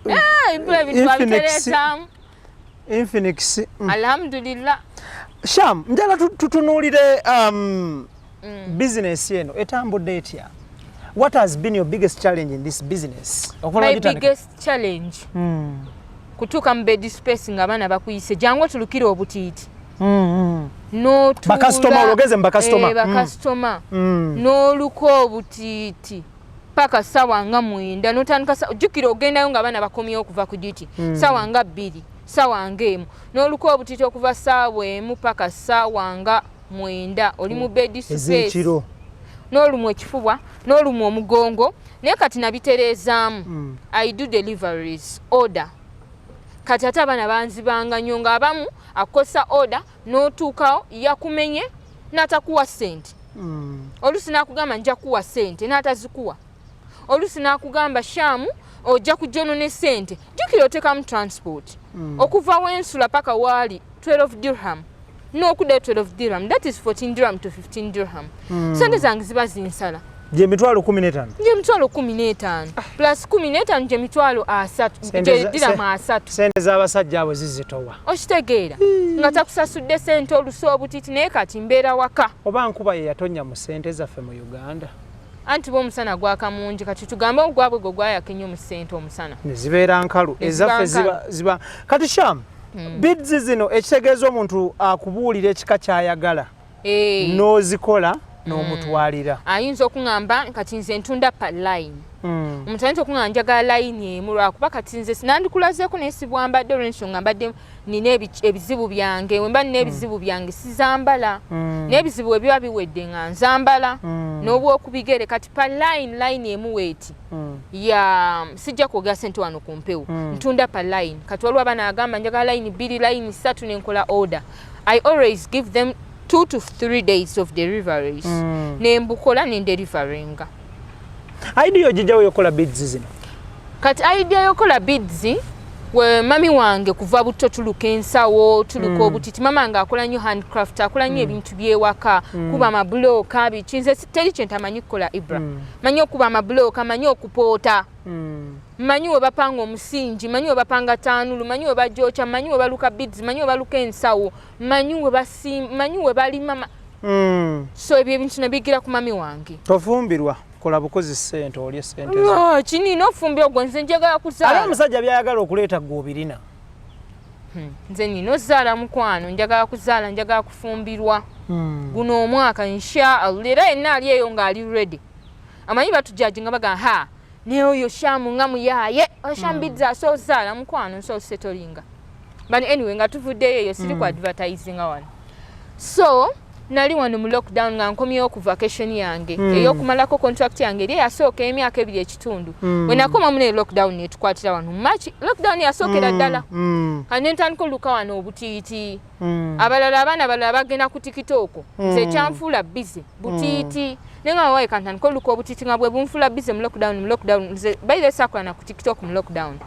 Eh, ibula ebintu Infinix. babitereezaamu. Infinix. Alhamdulillah. Sham, njala tutunuulire bizinesi eno etambudde etya? What has been your biggest challenge in this business? Okuva My lwagitandika? biggest challenge, kutuuka mu bed space nga abaana bakuyise, jangu otulukire obutiiti. N'otuula. Bakasitoma, ologeze mu bakasitoma. Eh, bakasitoma. N'oluka obutiiti paka sawa nga 9, n'otandika jjukira ogendayo nga abaana bakomyewo okuva ku duty sawa nga 2, sawa nga 1, n'oluka obutiiti okuva saawa 1 paka sawa nga 9, oli mu bed space. Ez'ekiro. N'olumwa ekifuba, n'olumwa omugongo, naye kati nabitereezaamu. I do deliveries order. Kati ate abaana banzibanga nnyo, ng'abamu akosa order n'otuukawo yakumenye n'atakuwa ssente. Oluusi n'akugamba, "Nja kuwa ssente," n'atazikuwa. Oluusi n'akugamba, "Shaamu, ojja kujja ono ne ssente." Jjukira oteekamu transport okuva wensula paka waali 12 dirham, n'okuddayo 12 dirham, that is 14 dirham to 15 dirham. Sente zange ziba zinsala. Gye 15000? Gye 150,000 plus 15 gye 300,000. Sente Gye dirham 30. Sente z'abasajja abo zizitowa. Okitegeera nga takusasudde sente olusa obutiti, naye kati mbeera waka. Oba nkuba ye yatonya mu sente zaffe mu Uganda? Anti ba omusana gwaka mungi, kati tugambe ogwabwe gwe gwayaka ennyo mu ssente omusana. Ne zibeera nkalu. Ne ziba Ezaffe nkalu. ziba. Kati Sham, beads zino ekitegeeza omuntu akubuulira ekika kyayagala, Eh, n'ozikola n'omutwalira? Ayinza okuŋŋamba kati nze ntunda pa line. Omuntu ayinza okuŋŋamba, "Njagala line emu," lwakuba kati nze nandikulazeeko naye sibwambadde olw'ensonga mbadde nina ebizibu byange. Wemba nina ebizibu byange sizambala, naye ebizibu bwe biba biwedde nga nzambala n'obwokubigere. Kati pa line, line emu weeti ya sijja kwogera sente wano ku mpewo. Ntunda pa line. Kati waliwo abaana agamba, "Njagala line bbiri, line ssatu," nenkola order. I always give them 2 to 3 days of deliveries, nembukola nendeliveringa. Idea ogijjawo yokola beads zino? Kati idea yokola beads, we mami wange kuva buto tuluka ensawo, tuluka obutiti. Mama nga akola nnyo handcraft, akola nnyo ebintu byewaka, kuba amabulooka, biki. Nze teri kye ntamanyi kukola, Ibra. Manyi okuba amabulooka, manyi okupoota, manyi we bapanga omusingi, manyi we bapanga taanulu, manyi we bajokya, manyi we baluka beads, manyi we baluka ensawo, manyi we manyi we balima So ebyo ebintu nabigira ku mami wange. Tofumbirwa, kola bukozi ssente, olye ssente zo. Ah, kinina ofumbirwa gwe, nze njagala Ate kuzaala. Omusajja byayagala okuleeta gwe obirina. Nze nina ozaala, mukwano, njagala kuzaala, njagala kufumbirwa. Guno omwaka inshaallah, era yenna ali eyo ng'ali ready. Amanyi batujudginga, bagamba, "Ha, naye oyo Shamu nga muyaaye, oshambidza asozaala." Mukwano, nso settlinga. But anyway, nga tuvuddeyo eyo, siri ku advertisinga wano. So nali wano mu lockdown nga nkomyewo ku vacation yange ey'okumalako contract yange eri eyasooka emyaka 2.5. Bwe nakomamu ne lockdown netukwatira wano March, lockdown yasookera ddala. Kati nentandika oluka wano obutiiti. Abalala, abaana abalala bagenda ku TikTok, nze ekyanfuula busy butiiti. Naye nga wawaye kantandika oluka obutiiti nga bwe bunfuula busy mu lockdown. Mu lockdown nze baire saakola na ku TikTok mu lockdown.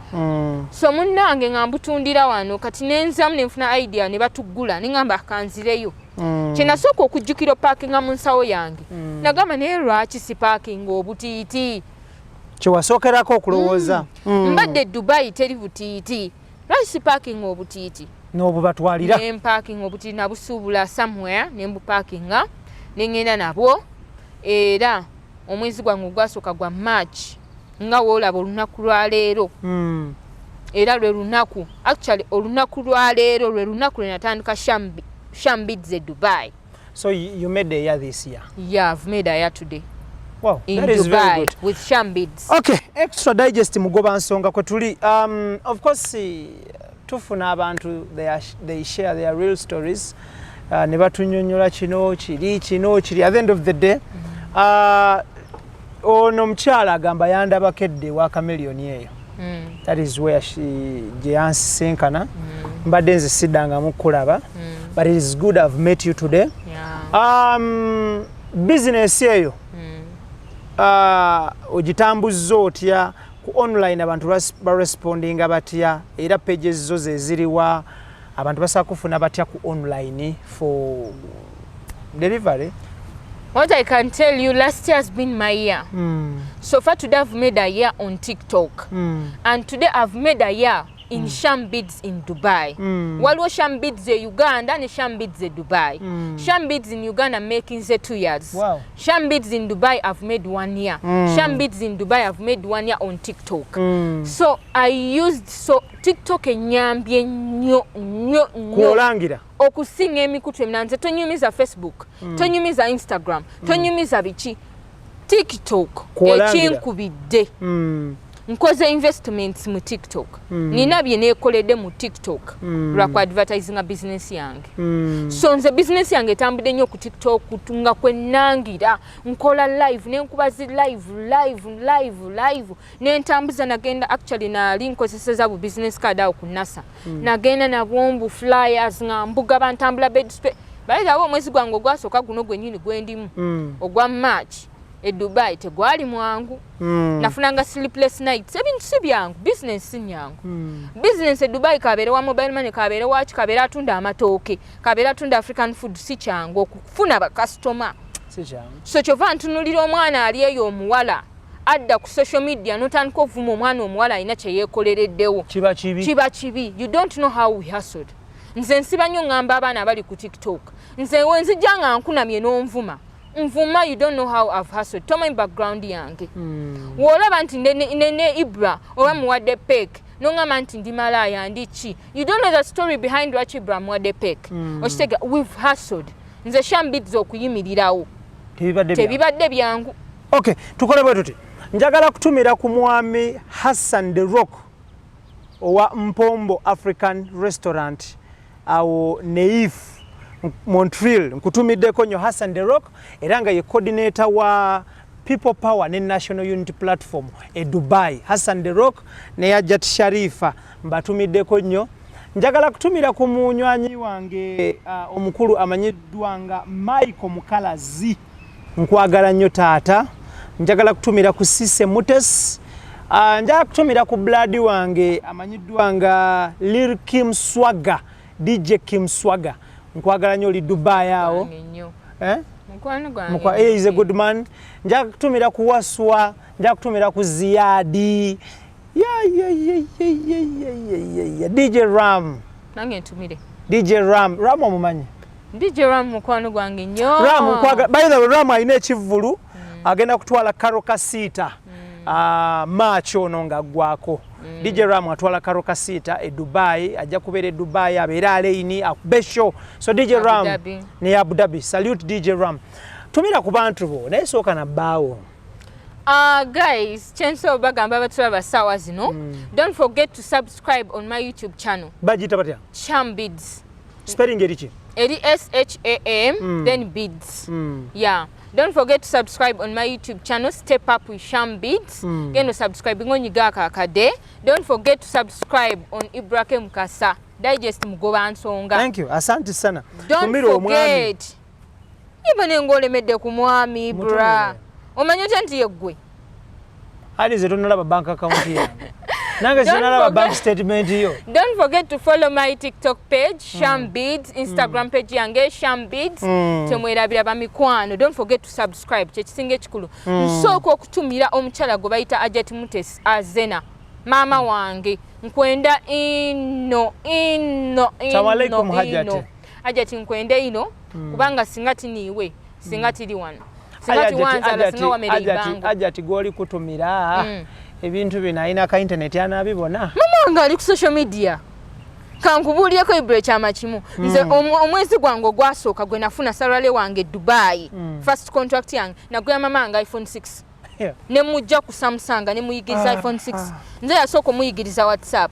So munnange nga mbutundira wano. Kati nenzamu nenfuna idea ne batuggula, neŋŋamba kanzireyo. Kyenasooka okujjukira opaakinga mu nsawo yange, nagamba, "Naye lwaki si paakinga obutiiti?" Kyewasookerako okulowooza. Mbadde Dubai, teri butiiti, lwaki si paakinga obutiiti? N'obubatwalira. Nempaakinga obutiiti, nabusuubula somewhere, nembupaakinga, neŋŋenda nabwo. Era omwezi gwange ogwasooka gwa March, nga woolaba olunaku lwaleero, era lwe lunaku, actually olunaku lwaleero lwe lunaku lwe natandika Sham Beads e Dubai. So you made a year this year? Yeah, I've made a year today Wow, in that is very Dubai good. with Sham Beads. Okay, Extra Digest, Mugoba Nsonga kwe tuli. Of course, tufuna abantu, they share their real stories, ne batunyonyola kino kiri, kino kiri. At the end of the day, ono omukyala agamba yandabako edda ewa Chameleone eyo. That is where she gye yansisinkana. Mbadde nze siddangamu kulaba, but it is good I've met you today. Business eyo, ogitambuzza otya ku online? Abantu barespondinga batya? Era pages zo zeziriwa? Abantu basobola kufuna batya ku online for delivery? What I can tell you, last year has been my year. So far today I've made a year on TikTok. And today I've made a year in Sham Beads in Dubai. Waliwo Sham Beads e Uganda ne Sham Beads e Dubai. Sham Beads in Uganda making the 2 years. Sham Beads in Dubai, I've made one year. Sham Beads in Dubai, I've made one year on TikTok. So I used, so TikTok enyambye nnyo nnyo nnyo Kwolangira. okusinga emikutu emirala. Nze tonyumiza Facebook, tonyumiza Instagram, tonyumiza biki, TikTok. Kwolangira. Ekinkubidde, nkoze investments mu TikTok, nina bye neekoledde mu TikTok lwa ku advertisinga business yange. So nze business yange etambudde nnyo ku TikTok, nga kwe nnangira nkola live, nenkuba zi live, live, live, live, nentambuza. Nagenda, actually nali nkozeseza bu business card awo ku NASA, nagenda nabwo mbu flyers nga mbugaba, ntambula bed space. Bayirawo omwezi gwange ogwasooka guno gwennyini gwendimu, ogwa March e Dubai, tegwali mwangu. Nafunanga sleepless nights. Ebintu si byangu, business si nyangu. Business e Dubai, kabeere wa mobile money, kabeere waki, kabeere atunda amatooke, kabeere atunda African food, si kyangu okufuna bakasitoma. Si kyangu. So kyova ntunulira omwana ali eyo omuwala adda ku social media notandika ovuma omwana omuwala alina kyeyeekolereddewo. Kiba kibi. Kiba kibi. You don't know how we hustled. Nze nsiba nnyo ŋŋamba abaana abali ku TikTok, nze wenzijja nga nkunamye n'onvuma nvuma, you don't know how I've hustled. Tomanyi background yange. W'olaba nti ne Ibra oba muwadde peck, noŋŋamba nti ndi malaaya, ndi ki, you don't know the story behind lwaki Ibra muwadde peck. Okitega, we've hustled. Nze Sham Beads okuyimirirawo tebibadde byangu. Tebibadde byangu. Okay, tukole bwe tuti. Njagala kutumira ku mwami Hassan The Rock owa Mpombo African Restaurant awo Neif, Montreal. Nkutumiddeko nnyo, Hassan The Rock, era nga ye coordinator wa People Power ne National Unity Platform e Dubai. Hassan The Rock ne Hajat Sharifa, mbatumiddeko nnyo. Njagala kutumira ku munywanyi wange omukulu amanyiddwa nga Michael Mukalazi. Nkwagala nnyo taata. Njagala kutumira ku Sise Mutes. Njagala kutumira ku blood wange amanyiddwa nga Lil Kim Swagger, DJ Kim Swagger. Nkwagala nnyo, oli Dubai awo. Eh? Mukwano. Is a good man. Njagala kutumira ku Waswa, njagala kutumira ku Ziyadi. Yeah, yeah, yeah, yeah, yeah, yeah, yeah, yeah. DJ Ram. Nange ntumire. DJ Ram. Ram omumanyi? DJ Ram mukwano gwange nnyo. Ram nkwagala. By the way, Ram alina ekivvulu agenda kutwala Karo Kasita March ono ng'aggwako. DJ Ram atwala Karo Kasita e Dubai, ajja kubeera e Dubai, abeere Al Ain akube show. So DJ Abu Ram Dhabi. Ne Abu Dhabi. Salute DJ Ram. Tumira ku bantu bo, naye sooka na bbaawo. Guys, kyensobola bagamba abatulaba saawa zino, don't forget to subscribe on my YouTube channel. Bagiyita batya? Sham Beads. Spelling eri ki? Eri Sham, then Beads. Yeah, don't forget to subscribe on my YouTube channel, Step Up with Sham Beads. Genda subscribe ng'onyiga akakadde. Don't forget to subscribe on Ibrahim Mukasa Digest Mugoba Nsonga. Thank you. Asante sana. Don't Tumira omwami. forget iba nengaolemedde ku mwami Ibra. Mutumire. Omanyi otya nti yeggwe? Ali ze tonalaba bank account yange. Nange Don't sinalaba bank forget. statement yo. Don't forget to follow my TikTok page, Sham Beads, Instagram page yange Sham Beads. Temwerabira bamikwano. Don't forget to subscribe. Kyekisinga ekikulu. Nsooka okutumira omukyala gwe bayita Ajat Mutes Azena. Maama wange, nkwenda ino ino Salamu alaikum, ino Hajat. ino. Hajat, nkwenda ino kubanga singa tiniiwe singa tiri wano. Singa tiwanzala singa wamera ibango. Ajati gwoli kutumira ebintu bino alina ka internet anaabibona. Mama wange ali ku social media. Kankubuulireko Ibra ekyama kimu. Nze omwezi gwange ogwasooka gwe nafuna salary wange e Dubai, first contract yange, nagula mama wange iPhone 6 ne mujja ku Samsung ne muyigiriza iPhone 6. Nze yasooka omuyigiriza WhatsApp.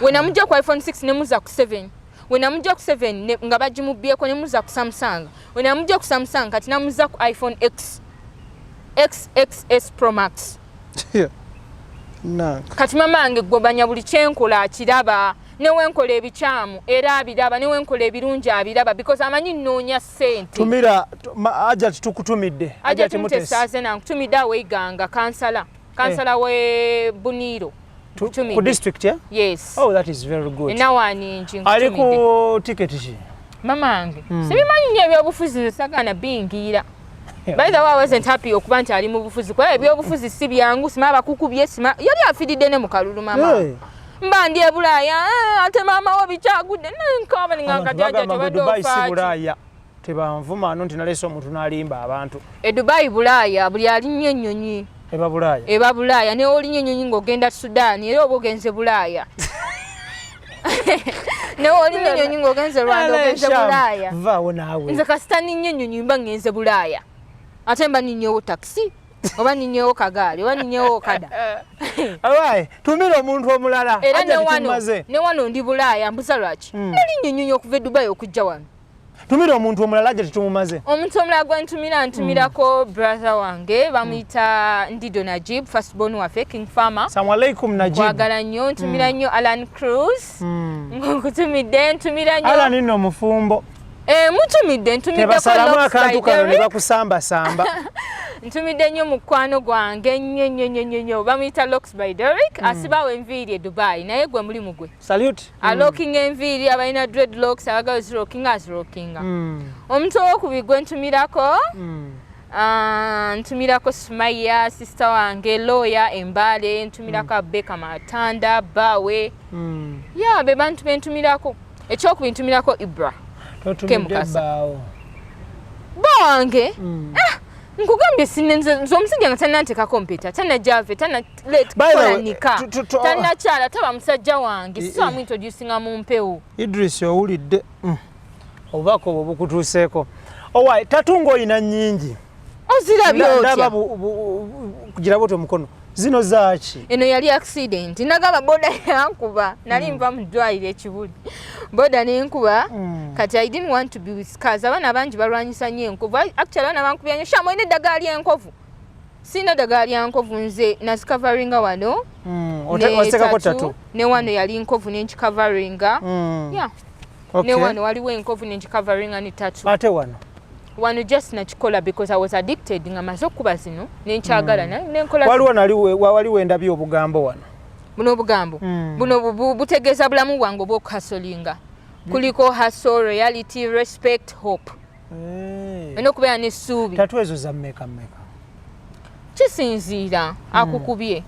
We namujja ku iPhone 6 ne muza ku 7. We namujja ku 7 nga bagimubyeko ne muza ku Samsung. We namujja ku Samsung kati namuza ku iPhone X XXS Pro Max. Kati mama wange gobanya buli kyenkola akiraba, newenkola ebikyamu era abiraba, newenkola ebirungi abiraba, because amanyi nnoonya ssente. Tumira Ajati, tukutumidde. Ajati Mutesaaze, nankutumidde awo Iganga, kansala we Buniiro. Ku district, yeah? Yes. Oh, that is very good. Enawaningi. Ali ku ticket ki? Mama wange sibimanyi nnyo ebyobufuzi, nze sagaana bingiira. By the way, I wasn't happy okuba nti ali mu bufuzi, kuba ebyobufuzi si byangu. Sima abakukubye, sima yali afiiridde ne mu kalulu mama. Hey. Mba ndi e Bulaaya, eh, ate maama wo bikyagudde nenkaaba Abantu ninganga bagamba mbu tebadde Dubai si ofaaki. Bulaaya. Tebanvuma ano nti naleese omuntu n'alimba abantu. E Dubai Bulaaya, buli alinnya ennyonyi Eba Bulaaya. Eba Bulaaya. Ne olinnya ennyonyi ng'ogenda Sudaani era oba ogenze Bulaaya. Ne olinnya ennyonyi ng'ogenze Rwanda ogenze Bulaaya. Vaawo naawe. Nze kasita ninnya ennyonyi mba ngenze Bulaaya, ate mba ninnyewo takisi oba ninnyewo kagaali oba ninnyewo okada. Alright, tumira omuntu omulala. Era Ajati ne wano tumaze. Ne wano ndi Bulaaya, mbuza lwaki nalinnya ennyonyi okuva e Dubai okujja wano. Tumira omuntu omulala, Ajati tumumaze. Omuntu omulala gwe ntumira, ntumirako brother wange bamuyita Ndido Najib, firstborn waffe, King Farmer. Salamu alaikum Najib. Kwagala nnyo. Ntumira nnyo Alan Cruz, nkutumidde. Ntumira nnyo Alan nno mufumbo. Eh, mutumidde. Ntumiddeko Tebasalamu Locks akantu by kano ne Derrick. bakusambasamba. Ntumidde nnyo mukwano gwange nnyo nnyo nnyo nnyo nnyo, bamuyita Locks by Derrick, asibawo enviiri e Dubai, naye gwe mulimu gwe. Salute. Alockinga enviiri, abalina dreadlocks, abagala zirockinga azirockinga. Omuntu owokubiri gwe ntumirako, ntumirako Sumaya, sister wange, lawyer Embale. Ntumirako Abeka Matanda bawe. Ya, be bantu bentumirako. Ekyokubiri ntumirako Ibra Totumidde Mukasa. bbaawo. Ba wange, nkugambye sinne nze omusajja nga tannanteekako mpeta, tannajave, By the way, tannalekola tannakyala, taba musajja wange, sisobola introducinga mu mpewo. Idris, owulidde? Obubaka obwo bukutuuseeko. Owaye tattoo ng'olina nnyingi. Ozirabye Ndaba otya? kugira bwoti omukono. Zino zaaki? Eno yali accident, nagamba boda yankuba, nali nva mu ddwaliro ekibuli, boda nenkuba. Kati I didn't want to be with scars. Abaana bangi balwanyisa nnyo enkovu. Actually abaana bankubya nnyo, "Sham, olina eddagala ly'enkovu?" Sirina ddagala lya nkovu, nze nazikavaringa wano. Ne Wazitekako tattoo, tattoo. Ne wano yali nkovu nenkikavaringa. Yeah. Ne wano waliwo enkovu nenkikavaringa ne tattoo. Ate wano? Wano just nakikola because I was addicted, nga maze okuba zino nenkyagala nenkola. Waliwo nali waliwo endabye obugambo wano. Buno obugambo buno butegeeza bulamu bwange obw'okuhustlinga. Kuliko hustle, reality, respect, hope. Olina okubeera n'essuubi. Tattoo ezo za mmeka mmeka? Kisinziira akukubye.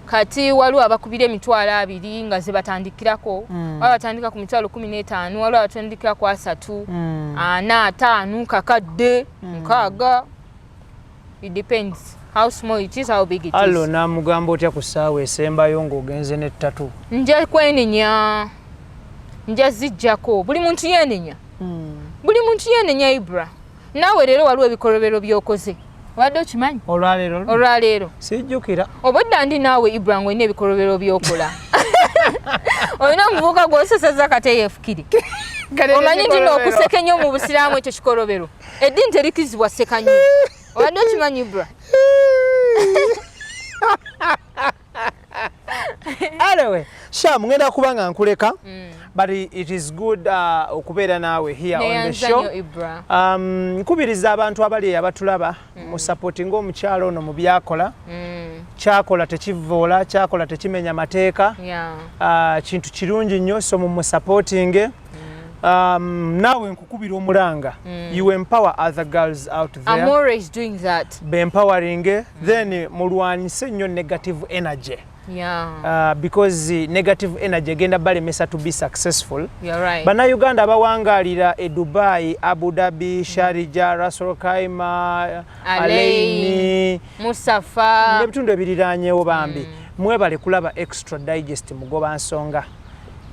Kati waliwo abakubira 20,000 nga ze batandikirako, waliwo abatandika ku 15,000, waliwo abatandikira ku 30, 40, 50, 1,000, 60. It depends how small it is, how big it is. Allo, namugamba otya ku ssaawa esembayo ng'ogenze ne tattoo? Nja kwenenya, nja zijjako. Buli muntu yenenya, buli muntu yenenya. Ibra, naawe leero waliwo ebikolobero by'okoze, obadde okimanyi? Olwaleero? Olwaleero. Sijjukira. Obadda ndi naawe, Ibra, ng'olina ebikolobero by'okola. Olina omuvubuka gw'oseseza kate yeefukire. Omanyi nti n'okuseka ennyo mu busiraamu ekyo kikolobero, eddiini terikkirizibwa seka nnyo. Obadde okimanyi, Ibra? Anyway, Sham, ngenda kuba nga nkuleka, but it is good okubeera naawe here on the Neyanza show. nnyo, Ibra. Nkubiriza abantu abali abatulaba musupportinga omukyalo ono mu byakola. Kyakola tekivoola, kyakola tekimenya mateeka. Kintu kirungi nnyo, so mumusupportinge. Naawe nkukubira omulanga, you empower other girls out there. I'm always doing that. Beempowering, then mulwanyise nnyo negative energy, because negative energy egenda balemesa to be successful. You're right. Bannayuganda abawangaalira e Dubai, Abu Dhabi, Sharjah, Ras Al Khaimah, Al Ain, Al Ain, Musafa, n'ebitundu ebiriranyewo, bambi mwebale kulaba Extra Digest Mugoba Nsonga.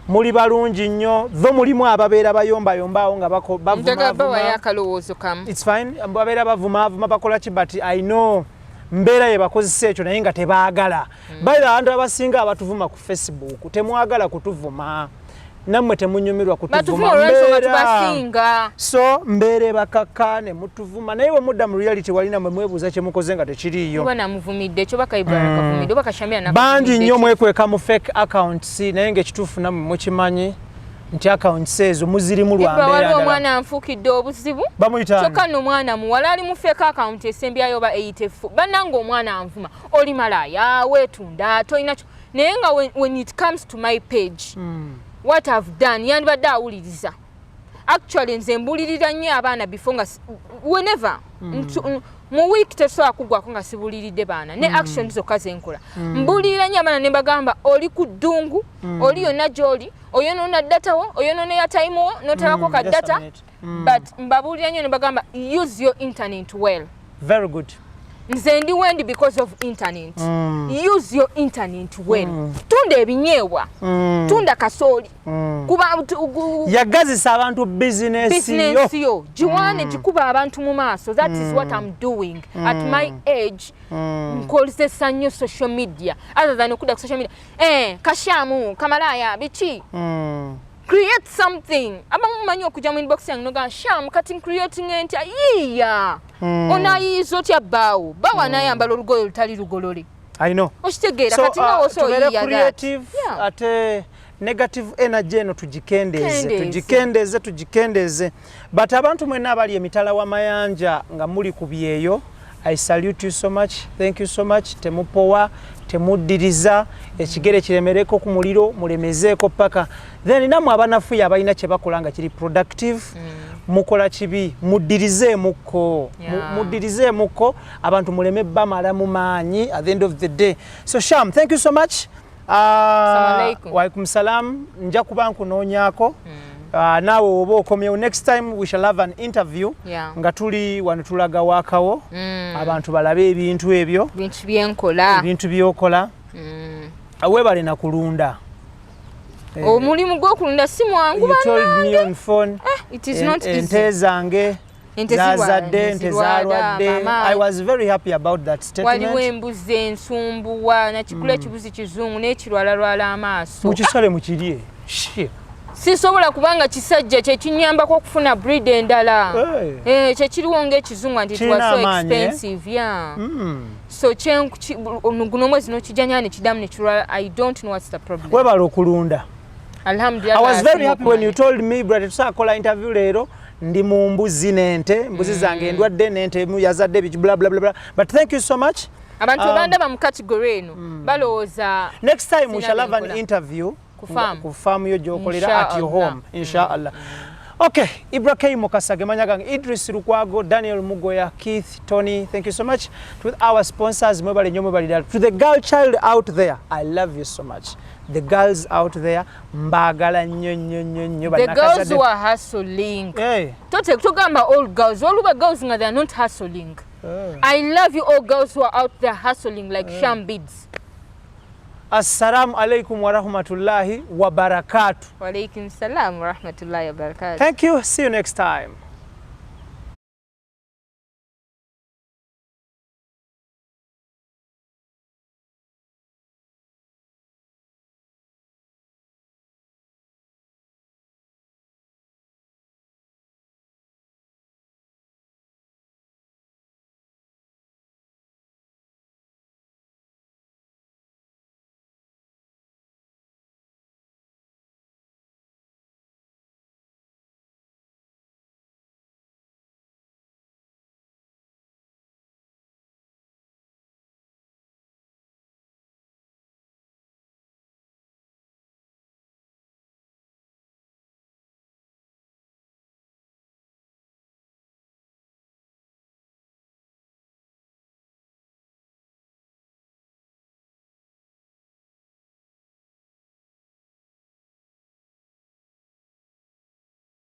Muli balungi nnyo, tho mulimu ababeera bayombayomba nga Njagala bawayo bavumaavuma. akalowoozo kamu. It's fine, babeera bavumaavuma, bakola ki, but I know mbeera ye bakozesa ekyo naye nga tebaagala. Baira abantu abasinga abatuvuma ku Facebook, temwagala kutuvuma, nammwe temunyumirwa Batuvuma kutuvuma. olw'ensonga Mbeera. tubasinga. So mbeera ebakaka ne mutuvuma, naye bwe mudda mu reality wali nammwe mwebuuza kye mukoze nga tekiriiyo. Oba namuvumidde ekyo, oba Kaibra nakavumidde, oba Kashamira. Bangi nnyo mwekweka mu fake accounts, naye ng'ekituufu nammwe mukimanyi nti accounts ezo muzirimu lwa Ibra, mbeera waliwo ndala. omwana anfuukidde obuzibu. Bamuyita ani? Kyokka nno omwana muwala ali mu fake account esembyayo oba 84. Bannanga, omwana anvuma, oli malaaya, weetunda, tolina kyo, naye nga when it comes to my page, what I've done, yandibadde awuliriza. Actually nze mbulirira nnyo abaana before nga whenever mu week tesobola kuggwako nga sibuliridde baana ne action zokka zenkola. Mbulirira nnyo abaana ne mbagamba, oli ku ddungu, oli yonna gy'oli oyonoona data wo, oyonoona airtime wo, notabako ka Just a data. minute. But mbabuulira nnyo ne mbagamba, use your internet well. Very good. Nze ndi wendi because of internet. Use your internet well. Tunda ebinyeebwa, tunda kasooli, kuba Yagazisa abantu bizinesi yo. Bizinensi yo giwaane, gikuba abantu mu maaso. That is what I'm doing at my age. Nkozesa nnyo social media other than okudda ku social media, kashamu kamalaya biki. Create something. Abamu mumanyi okujja mu inbox yange nogamba, "Sham, kati creating entya?" Yiiya, onayiyiza otya? Bbaawo bbaawo anayambala olugoye olutali lugolole. I know. Okitegeera? So, Kati nga wosa tubeere oyiiya that. creative. Ate negative energy eno tugikendeeze. Kendeeze. Tugikendeeze, tugikendeeze. But abantu mwenna abali emitala w'amayanja nga muli ku byeyo, I salute you so much, thank you so much. Temupowa, temuddiriza, ekigere kiremereko ku muliro, mulemezeeko paka then. Nammwe abanafuye abalina kye bakola nga kiri productive, mukola kibi, muddirizeemukko. Muddirizeemukko, abantu muleme bamala mu maanyi at the end of the day. So Sham, thank you so much. Assalamu alaikum. Waalaikum salam. Nja kuba nkunoonyaako. Naawe oba okomyewo, next time we shall have an interview nga tuli wano tulaga waakawo, abantu balabe ebintu ebyo. Bintu byenkola. Ebintu byokola. Weebale na kulunda. Omulimu gw'okulunda si mwangu. You told me on phone. It is not easy. Ente zange Ente zazadde, ente zirwala, zalwadde. mama. I was very happy about that Waliwo statement. embuzi ensumbuwa, nakigula ekibuzi kizungu n'ekirwalalwala amaaso. Mukisale mukirye. Shit. Sisobola kubanga kisajja kyekinyambako okufuna breed endala. Hey. Eh, kyekiriwo ng'ekizungu nti it Kirina was so amaanyi, eh? expensive, yeah. So guno omwezi nokijanya nekiddamu nekirwala. I don't know what's the problem. Webale okulunda. Alhamdulillah. I was very Asinga happy when you okumanya. told me, "Brother, tusakola interview leero." Ndi mu mbuzi n'ente, mbuzi zange endwadde n'ente emu yazadde biki, bla bla bla bla. But thank you so much. Abantu bandaba mu category eno balowooza. Next time we Sina shall have an byenkola. interview Ku farm. Ku farm yo gy'okolera at your Inshallah. home, inshallah. Okay, Ibra K Mukasa gemanya gange, Idris Lukwago, Daniel Mugoya, Keith, Tony, thank you so much. To our sponsors, mwebale nnyo, mwebale ddala. To the girl child out there, I love you so much. The girls out there, mbaagala nnyo nnyo nnyo nnyo. The girls who are hustling. Hey. Tote tugamba all girls, waliwo girls nga they are not hustling. I love you all girls who are out there hustling like sham beads. Assalamu alaikum warahmatullahi wabarakatuh. Walaikum salam warahmatullahi wabarakatuh. Thank you, see you next time.